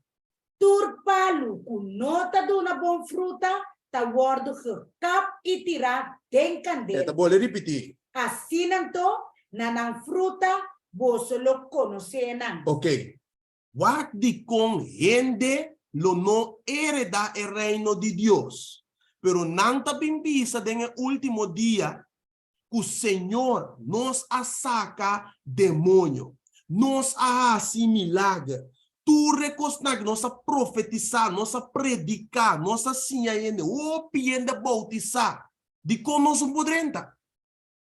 Tur palu ku no ta duna bon fruta ta wòrdu gekap i tirá den E ta kandela. bolbe ripití. Asina anto, na nan fruta boso lo konosé nan. Oké. Wak dikon hende lo no heredá e Reino di Dios. Pero nan ta bin bisa den e último dia ku Señor, nos a saka demoño, nos a hasi milager, tur e kosnan aki nos a profetisá, nos a prediká, nos a siña hende, hopi hende a boutisá. Dikon nos no por drenta?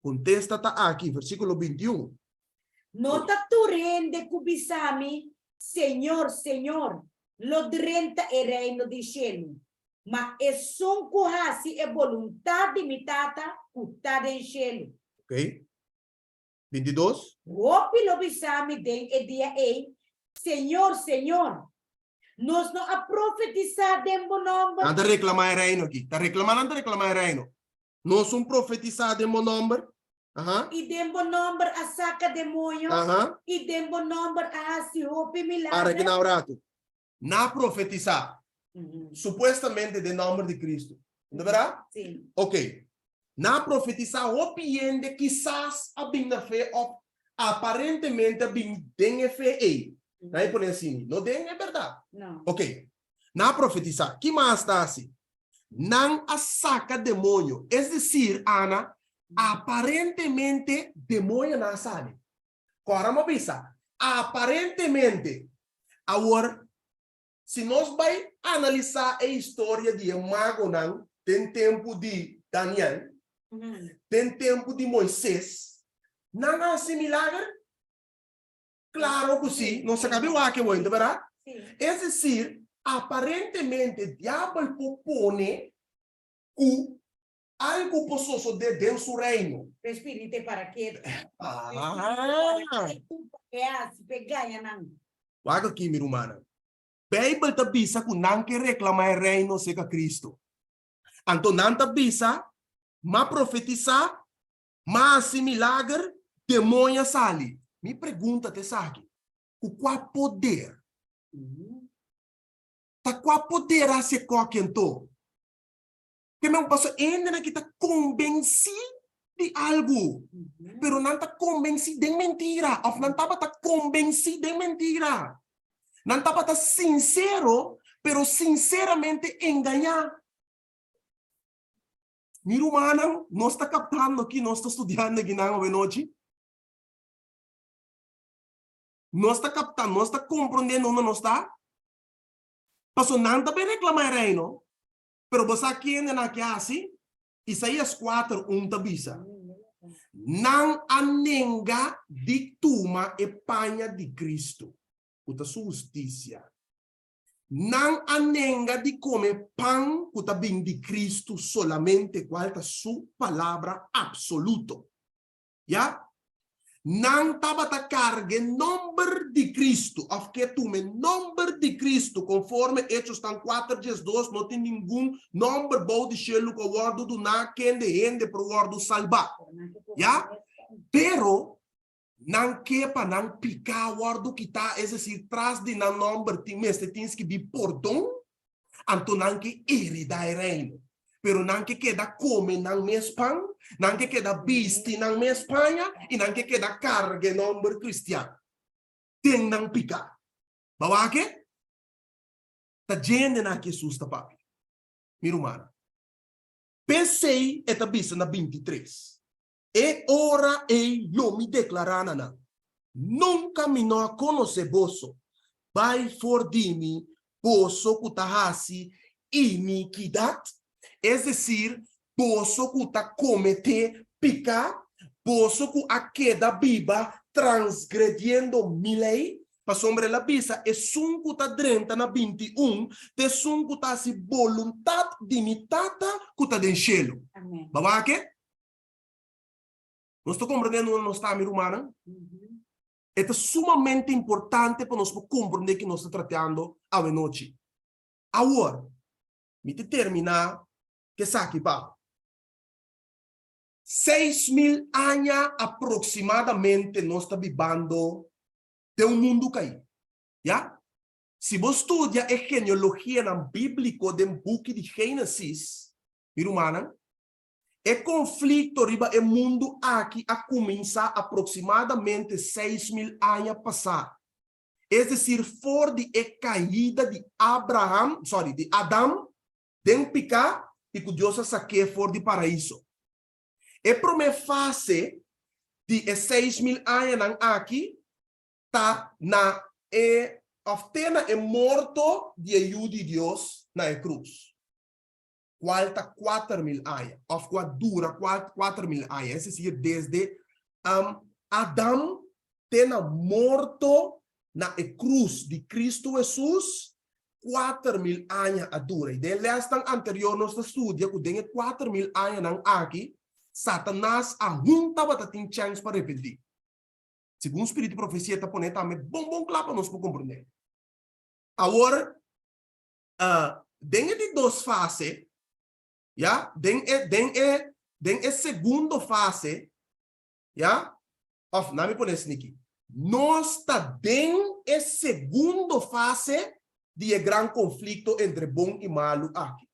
Kontesta ta aki, versíkulo 21. No ta tur hende ku bisa mi, Señor, Señor, lo drenta e Reino di shelu, ma esun ku hasi e boluntat di mi Tata ku ta den shelu. Ok. 22. Hopi lo bisa mi den e dia ei, Señor, Señor, nos no a profetisá den bo nòmber? Nan ta reklamá e Reino aki. Ta reklamá, nan ta reklamá e Reino. Nos un profetisá den bo nòmber? Aha. I den bo nòmber a saka demoño? Aha. I den bo nòmber a hasi hopi Para milager? ki na un ratu. Na profetisá, supuestamente den nòmber di Kristu. No ta bèrdat? Sí. Ok. Na profetisá hopi hende kisas a bin na fe òf aparentemente a bin den e fe ei. Nan e pone asina. No den e bèrdat. No. Ok. Nan a profetisá. Ki mas ta hasi? Nan a saka demoño. Es desir, Ana, aparentemente demoñonan a sali. Kòrda mi a bisa, aparentemente. Awor, si nos bai analisá e historia di e magonan den tempu di Daniel, den tempu di Moises, nan a hasi milager? Klaro ku sí, nos a kabe wak e wenta, bèrdat? Es desir, aparentemente diabel por pone ku. Algu por sosodé den su reino. P'e spiritu e para ketu. Ah. P'e hasi, p'e gaña nan. Wak aki, mi rumannan. Beibel ta bisa ku nan ke reklamá e reino serka Kristu. Anto nan ta bisa, M'a profetisá, m'a hasi milager, demoño a sali. Mi pregunta ta esaki, Ku kua poder? Ta kua poder a hasi e koki anto? Ke men paso hendenan ki ta konbensí di algu, pero nan ta konbensí den mentira òf nan tabata konbensí den mentira. Nan tabata sinsero, pero sinseramente engañá. Mi rumannan, nos ta kaptando ki nos ta studiando akinan awenochi? Nos ta kaptando, nos ta komprondiendo unda nos ta? Paso nan ta bin reklamá e reino, Pero bo sa kende nan ke hasi? Isaías kuater un ta bisa, Nan a nenga di tuma e paña di Cristo, ku ta su hustisia. Nan a nenga di kome pan ku ta bin di Cristo solamente, kual ta su palabra absoluto. Ya. Nan tabata karga e nomber di Cristo, òf ke tuma e nomber di Cristo, konforme Hechosnan kuater diesdos, no tin ningun nomber bou di shelu ku a wòrdu duná kende hende por wòrdu salbá. Ya. Pero nan ke pa nan piká wòrdu kitá, es desir, tras di nan nomber tin mester tin skibí pordon, Anto nan ke heredá e reino. Pero nan ke keda kome nan mes pan, nan ke keda bisti nan mes paña i nan ke keda karga e nòmber kristian den nan piká. Bo a wak e? Ta djendenan aki Hesus ta papia, mi rumannan. P'esei e ta bisa na bintitres, E ora ei lo mi deklará na nan, Nunka mi no a konosé boso, bai for di mi, boso ku ta hasi inikidat, es desir, boso ku ta kometé piká, boso ku a keda biba transgrediendo mi lei. Pasobra el a bisa, Esun ku ta drenta na 21 ta esun ku ta hasi boluntat di mi Tata ku ta den shelu. Bo a wak e? Nos ta komprendé unda nos ta, mi rumannan? E ta sumamente importante pa nos por komprendé ki nos ta tratando awenochi. Awor, mi ta terminá ku esaki pa bo. 6000 aña aproksimadamente nos ta bibando den un mundu kaí. Ya? Si bo studia e genealogianan bíbliko den buki di Génesis, mi rumannan, E konflikto riba e mundu aki a kuminsá aproksimadamente 6000 aña pasá, es desir for di e kaida di Abraham, sorry, di Adam den piká i ku Dios a sak'é for di Paraiso. E promé fase di e 6000 añanan aki ta na e òf te na e morto di e Yu di Dios na e krus. Cual ta 4000 aña, of cu a dura 4000 aña, es decir, desde Adam te na morto na e cruz di Cristo Jesus, 4000 aña a dura. Y den lesnan anterior nos ta studia cu den e 4000 añanan aki, Satanas aun tabata tin chance pa repenti. Segun Spiritu di Profecia ta pone tambe bon bon cla pa nos por comprende. Awor, Den e di dos fase, ya, den e, den e, den e segundo fase, ya, of na mi pone esniki, nos ta den e segundo fase di e gran konflikto entre bon i malu aki,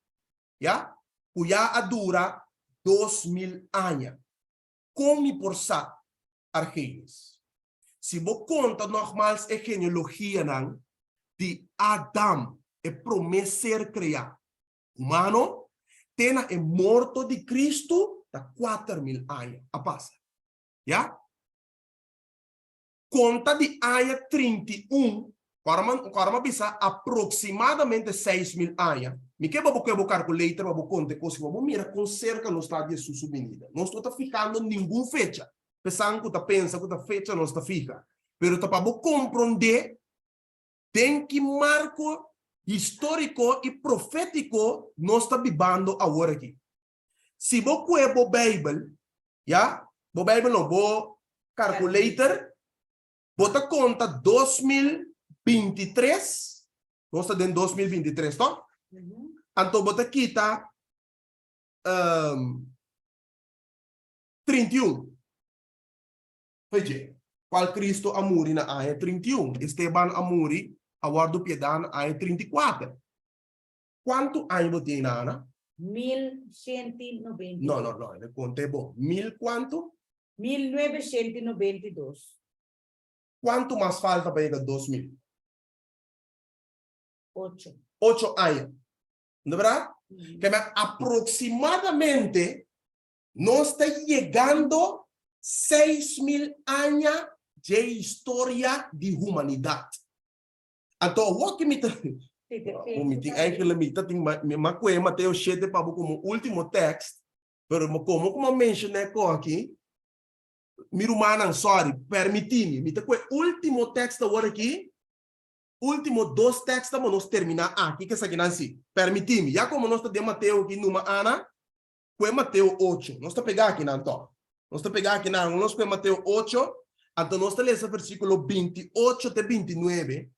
ya, ku ya a dura 2000 aña. Kon mi por sa, Argenis? Si bo konta nogmals e genealogianan di Adam, e promé ser kreá, humano, te na e morto di Kristu, ta 4000 aña a pasa. Ya? Konta di aña 31, ku ora mi a bisa aproksimadamente 6000 aña, mi ke pa bo kohe bo kalkulator pa bo konta e kos aki, pa bo mira kon serka nos ta di Hesus su binida. Nos no ta fihando ningun fecha. Pesan ku ta pensa ku ta fecha nos ta fiha, pero ta pa bo komprondé den ki marko históriko i profétiko nos ta bibando awor aki. Si bo kue bo Beibel, ya, bo Beibel no, bo calculator, bo ta konta 2023, nos ta den 2023, to? Anto bo ta kita 31. Oye, kual Cristo a muri na aña 31, Esteban a muri, a wòrdu piedá na aña 34. Kuantu aña bo tin na, Ana? 1192. No, no, no, e konta e bo. Mil kuantu? 1992. Kuantu mas falta pa yega 2000? Ocho. Ocho aña. No berdad? Ke men aproximadamente nos ta yegando 6000 aña dje historia di humanidad. Anto awor ki mi ta mi tin eigenlijk mi ta tin mi a kohe Mateo shete pa bo komo ultimo tekst, pero komo ku mi a menshoná e kos aki, mi rumannan, sorry, permití mi, mi ta kohe ultimo tekst awor aki, ultimo dos tekst pa nos terminá aki ku esakinan si. Permití mi, ya komo nos ta den Mateo aki numa Ana, kohe Mateo ocho, nos ta pega akinan tòg. Nos ta pega akinan, nos kohe Mateo ocho, anto nos ta lesa versíkulo 28 te 29,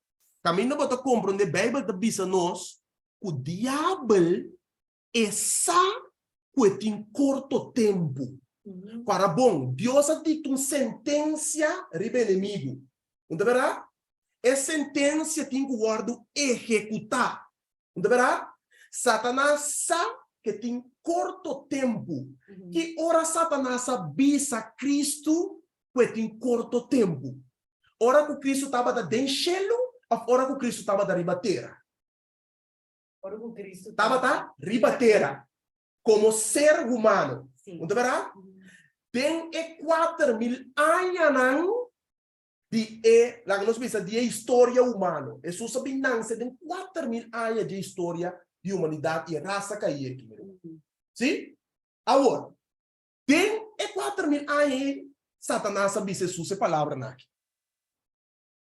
kaminda bo ta komprondé Beibel ta bisa nos ku diabel e sa ku e tin korto tempu. Para bon, Dios a dikta un sentensia riba enemigu. Un ta berdad? E sentensia tin ku wòrdu ehekutá. Un ta berdad? Satanas sa ku e tin korto tempu. Ki ora Satanas a bisa Kristu ku e tin korto tempu? Ora ku Kristu tabata den shelu òf ora ku Kristu tabata riba tera? Ora ku Kristu tabata riba tera komo ser humano. Un ta berdad? Den e 4000 añanan di e, laga nos bisa, di e historia humano. Hesus a bin nanse den 4000 aña di e historia di humanidat i e rasa kaí aki, mi ruman. Sí? Awor, den e 4000 aña ei, Satanas a bisa Hesus e palabranan aki.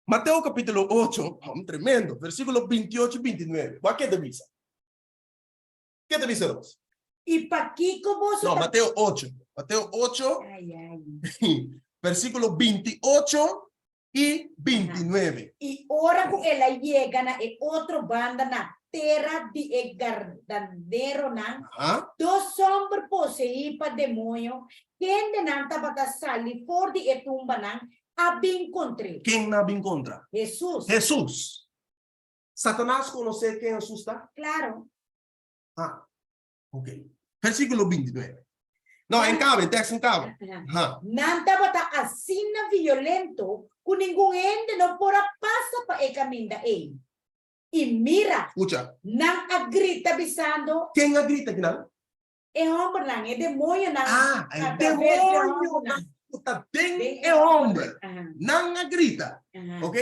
Mateo kapítulo 8, hòm tremendo, versíkulo 28 i 29. Wak ke ta bisa. Ke ta bisa nos? I pakiko boso No, ta. Mateo 8. Mateo 8, Ai, ai. versíkulo 28 i 29. I ora ku el a yega na e otro banda na tera di e gardaneronan, Aha. dos hòmber poseí pa demoño, kendenan tabata sali for di e tumbanan, a bin kontr'é. Ken nan a bin kontra? Hesus. Hesus. Satanas konosé ken Hesus ta? Klaro. Ah, ok. Versíkulo 29. No, en kaba, e tekst en kaba. Ha. Nan tabata asina violento ku ningun hende no por a pasa pa e kaminda ei. I mira! Skucha. Nan a grita bisando. Ken a grita kinan? E hòmbernan, e demoñonan. Ah, e demoñonan ku ta den e hòmber. Nan a grita. Ok?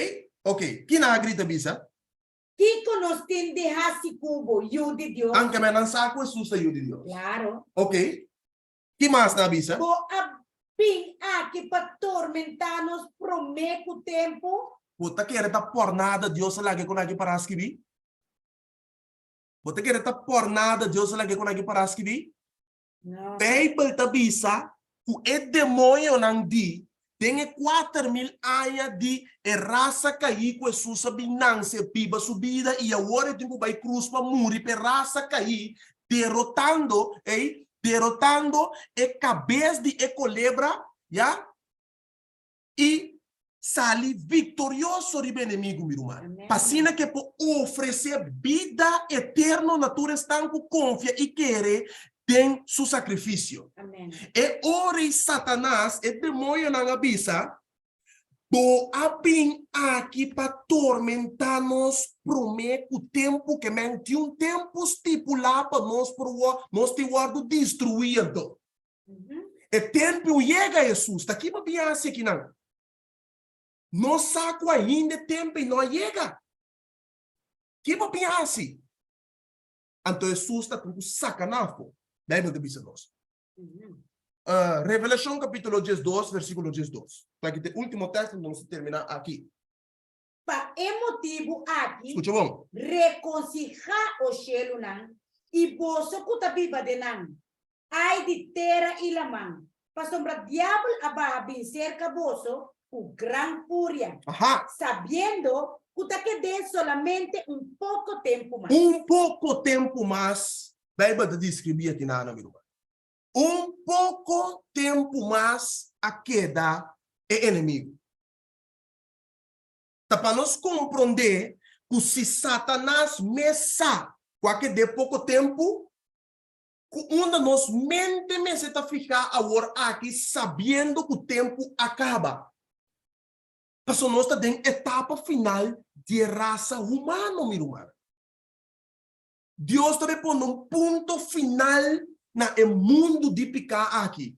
Ok. Ki nan a grita bisa? Kiko nos tin di hasi ku bo, Yu di Dios? Anke men nan sa ku Hesus ta Yu di Dios. Klaro. Ok. Ki mas nan a bisa? Bo a bin aki pa tormentá nos promé ku tempu? Bo ta kere ta pòrnada Dios a laga e kon aki para skibí? Bo ta kere ta por nada Dios a laga kon aki para skibí? No. Beibel ta bisa ku e demoñonan di den e 4000 aña di e rasa kaí ku Hesus a bin nanse biba su bida i awor e tin ku bai krus pa muri pa e rasa kaí derotando ei derotando e kabes di e kolebra ya i sali viktorioso riba enemigu, mi ruman, pa asina ku e por ofresé bida eterno na tur esnan ku konfia i kere den su sakrifisio. E ora ei Satanas, e demoñonan a bisa, Bo a bin aki pa tormentá nos promé ku tempu ke men tin un tempu stipulá pa nos por nos tin wòrdu destruí anto. E tempu yega, Hesus ta kiba bin hasi akinan? Nos sa ku ainda e tempu ei no a yega. Kiba bin hasi? Anto Hesus ta tin ku saka nan afó. Beibel ta bisa nos. Revelashon kapítulo 12, versíkulo 12. Esaki ta e último teksto, anto nos ta terminá aki. Pa e motibu aki, Skucha bon. rekonsihá, o shelunan, i boso ku ta biba den nan. Ai di tera i laman, pasobra diabel a baha bin serka boso ku gran furia, Aha. sabiendo ku ta ked'é solamente un poko tempu mas. Un poko tempu mas, Beibel ta deskribí aki nan, mi ruman. Un poko tempu mas a keda e enemigu. Ta pa nos komprondé ku si Satanas mes sa ku a ked'é poko tempu, Ku unda nos mente mester ta fihá awor aki sabiendo ku tempu a kaba? Pasobra nos ta den etapa final di e rasa humano, mi rumannan. Dios ta bai pone un punto final na e mundu di piká aki,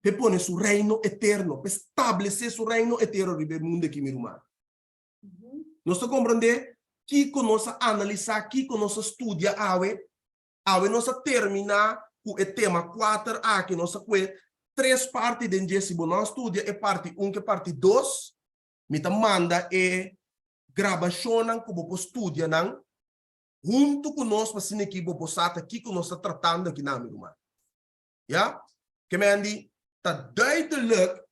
p'e pone su reino eterno, p'e stablesé su reino eterno riba e mundu aki, mi rumannan. Nos ta komprendé kiko nos a analisá, kiko nos a studia awe? Awe nos a terminá ku e tema kuater aki, nos a kue tres parti den dje. Si bo no a studia e parti un ku e parti dos, mi ta manda e grabashonnan ku bo por studia nan huntu ku nos pa asina ki bo por sa ta kiko nos ta tratando aki nan, mi ruman. Ya? Ke men di, ta duidelijk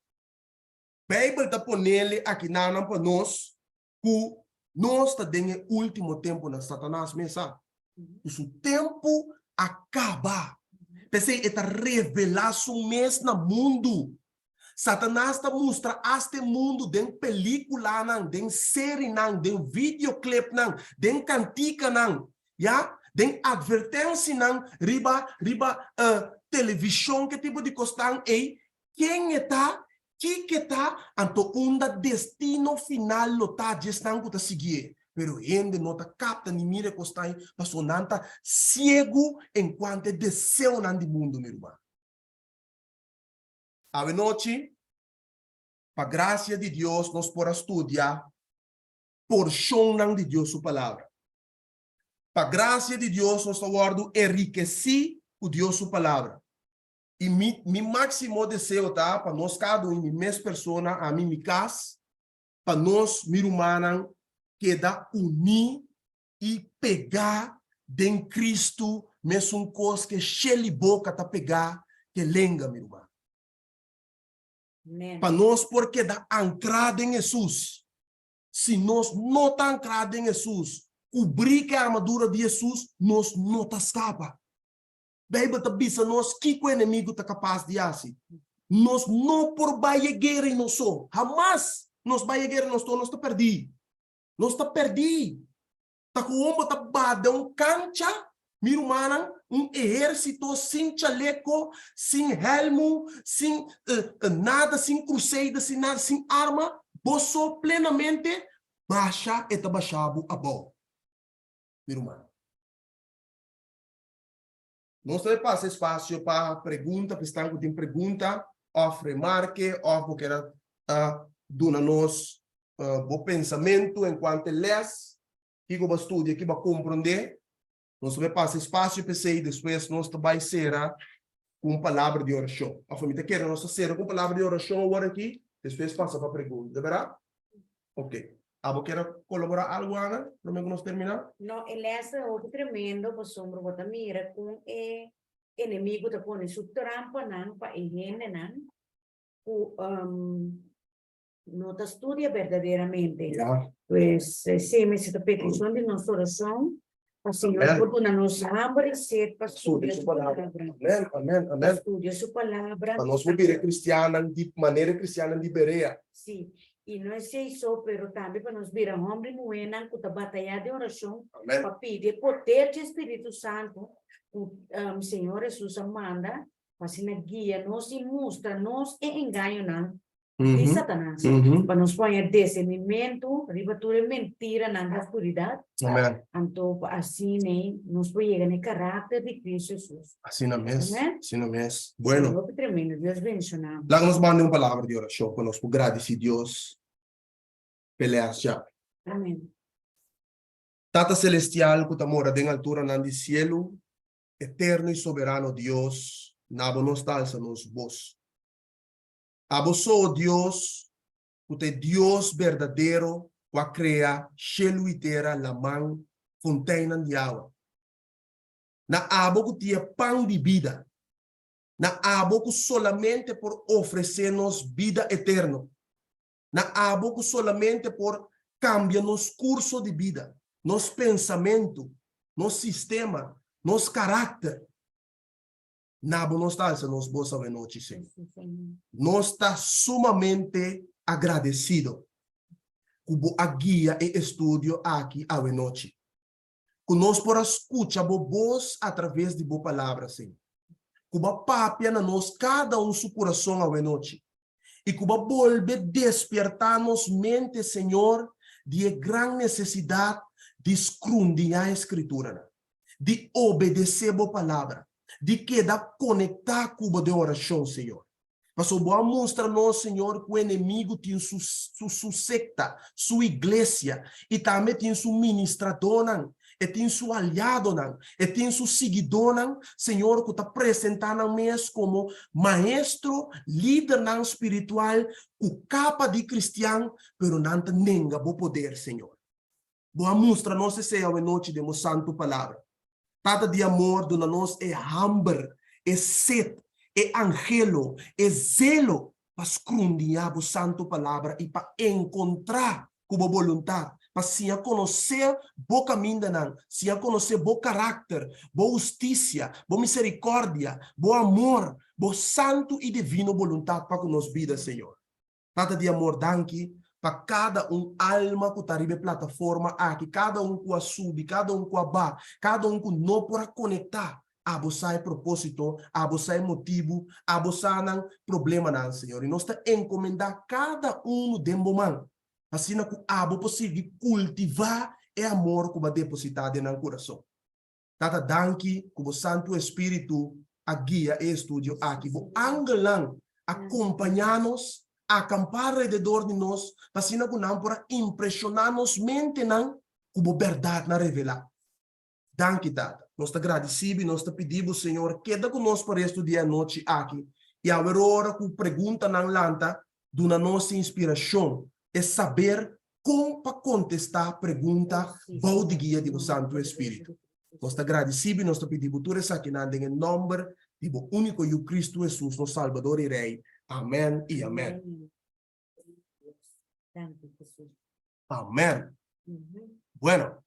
Beibel ta ponele akinanan pa nos ku nos ta den e último tempunan. Satanas mes sa ku su tempu a kaba. P'esei e ta revelá su mes na mundu. Satanas ta mustra asta e mundu den pelíkulanan, den serinan, den videoclipnan, den kantikanan, ya, den atvertensinan riba riba televishon, ke tipo di kosnan ei. Ken e ta? Kiko e ta? Anto unda destino final lo ta dje esnan ku ta siguié? Pero hende no ta kapta ni mira e kosnan ei, pasobra nan ta siegu enkuanto e deseonan di mundu, mi ruman. Awenochi, pa grasia di Dios nos por a studia porshonnan di Dios su Palabra. Pa grasia di Dios nos ta wòrdu enrikesí ku Dios su Palabra. I mi mi máksimo deseo ta pa nos kada un, mi mes persona, ami, mi kas, pa nos, mi rumannan, keda uní i pegá den Kristu mesun kos ke shel i boka ta pegá ke lenga, mi ruman. Amen. Pa nos por keda ankrá den Hesus. Si nos no ta ankrá den Hesus, kubrí ku e armadura di Hesus, nos no ta skapa. Beibel ta bisa nos kiko enemigu ta kapas di hasi. Nos no por bai e guera i nos so. Hamas nos bai e guera i nos so, nos ta pèrdí. Nos ta pèrdí. Ta ku homber ta ba den un kancha, mi rumannan, un ehérsito sin chaleko, sin hèlmu, sin nada, sin crusader, sin nada, sin arma, bo so plenamente basha e ta basha bo abou, mi ruman. Nos ta pasa espasio pa pregunta, pa esnan ku tin pregunta òf remarke òf bo kier a duna nos bo pensamentu enkuanto e lès, kiko bo a studia, kiko bo a komprondé. Nos ta pasa espasio pa esei, despues nos ta bai sera ku un palabra di orashon. Òf mi ta kere nos ta sera ku un palabra di orashon awor aki, despues pasa pa pregunta, ta bèrdat? Oke. Abo kier a kolaborá algu, Ana, promé ku nos terminá? No, e lès ta hopi tremendo pasobra bo ta mira kon e enemigu ta pone su trampanan pa e hendenan ku no ta studia berdaderamente. Ya. Pues esei mester ta petishon di nos orason pa Señor Amen. por duna nos hamber i set pa Studia studia su su palabra. palabra. Amen, amen, Pa amen. studia su palabra. Pa nos por bira kristiannan di manera e kristiannan di Berea. Sí, i no esei so, pero tambe pa nos bira hòmber i muhénan ku ta batayá den orashon Amen. pa pidi e poder dje Spiritu Santu ku Señor Hesus a manda pa asina guia nos i mustra nos e engañonan di Satanas, pa nos por haña discernimentu riba tur e mentiranan di oscuridat, Amen. anto pa asina nos por yega na e karakter di Cristo Hesus. Asina mes, Amen. asina mes. Bueno. Hopi tremendo, Dios bendiciona. Laga nos manda un palabra di oracion pa nos por gradici Dios p'e les dja. Amen. Tata Celestial cu ta mora den alturanan di cielo, eterno y soberano Dios, na bo nos ta alsa nos bos. Abo so, Dios, ku ta e Dios berdadero ku a krea shelu i tera, laman, fonteinnan di awa. Na abo ku tin e pan di bida. Na abo ku solamente por ofresé nos bida eterno. Na abo ku solamente por kambia nos kurso di bida, nos pensamentu, nos sistema, nos karakter. Na bo nos ta alsa nos bos awenochi, Señor. Nos ta sumamente agradesido ku bo a guia e estudio aki awenochi. Ku nos por a skucha bo bos atraves di bo Palabra, Señor. Ku bo a papia na nos kada un su kurason awenochi. I ku bo a bolbe despiertá nos mente, Señor, di e gran nesesidat di skrundiñá e Skrituranan, di obedesé bo Palabra, di keda konektá ku bo den orashon, Señor. Pasobra bo a mustra nos, Señor, ku enemigu tin su su sekta, su iglesia, i tambe tin su ministradónan, e tin su aliadonan, e tin su siguidónan, Señor, ku ta presentá nan mes komo maestro, lidernan spiritual ku kapa di kristian, pero nan ta nenga bo poder, Señor. Bo a mustra nos esei awenochi den bo santu Palabra. Tata di amor, duna nos e hamber, e set, e anhelo, e zelo pa skrundiñá bo santu Palabra i pa enkontrá ku bo boluntat, pa siña konosé bo kamindanan, siña konosé bo karakter, bo hustisia, bo miserikòrdia, bo amor, bo santu i divino boluntat pa ku nos bida, Señor. Tata di amor, danki pa kada un alma ku ta riba e plataforma aki, kada un ku a subi, kada un ku a ba, kada un ku no por a konektá. Abo sa e propósito, abo sa e motibu, abo sa nan problemanan, Señor. I nos ta enkomendá kada unu den bo man, asina ku abo por sigui kultivá e amor ku bo a depositá den nan kurason. Tata danki ku bo Santu Espíritu a guia e estudio aki. Bo angelnan a kompañá nos, akampá alrededor di nos, pa asina ku nan por a impreshoná nos mentenan ku bo bèrdatnan revelá. Danki, Tata. Nos ta gradisí bo i nos ta pidí bo, Señor, keda ku nos pa restu di e anochi aki, i awe ora ku preguntanan lanta, duna nos e inspirashon, e saber Kon pa kontestá pregunta bou di guia di bo Santu Espíritu. Nos ta gradisí bo i nos ta pidi bo tur esakinan den e nòmber di bo úniko Yu Kristu Hesus, nos Salbador i Rei. Amèn i amèn. Amèn. Bueno.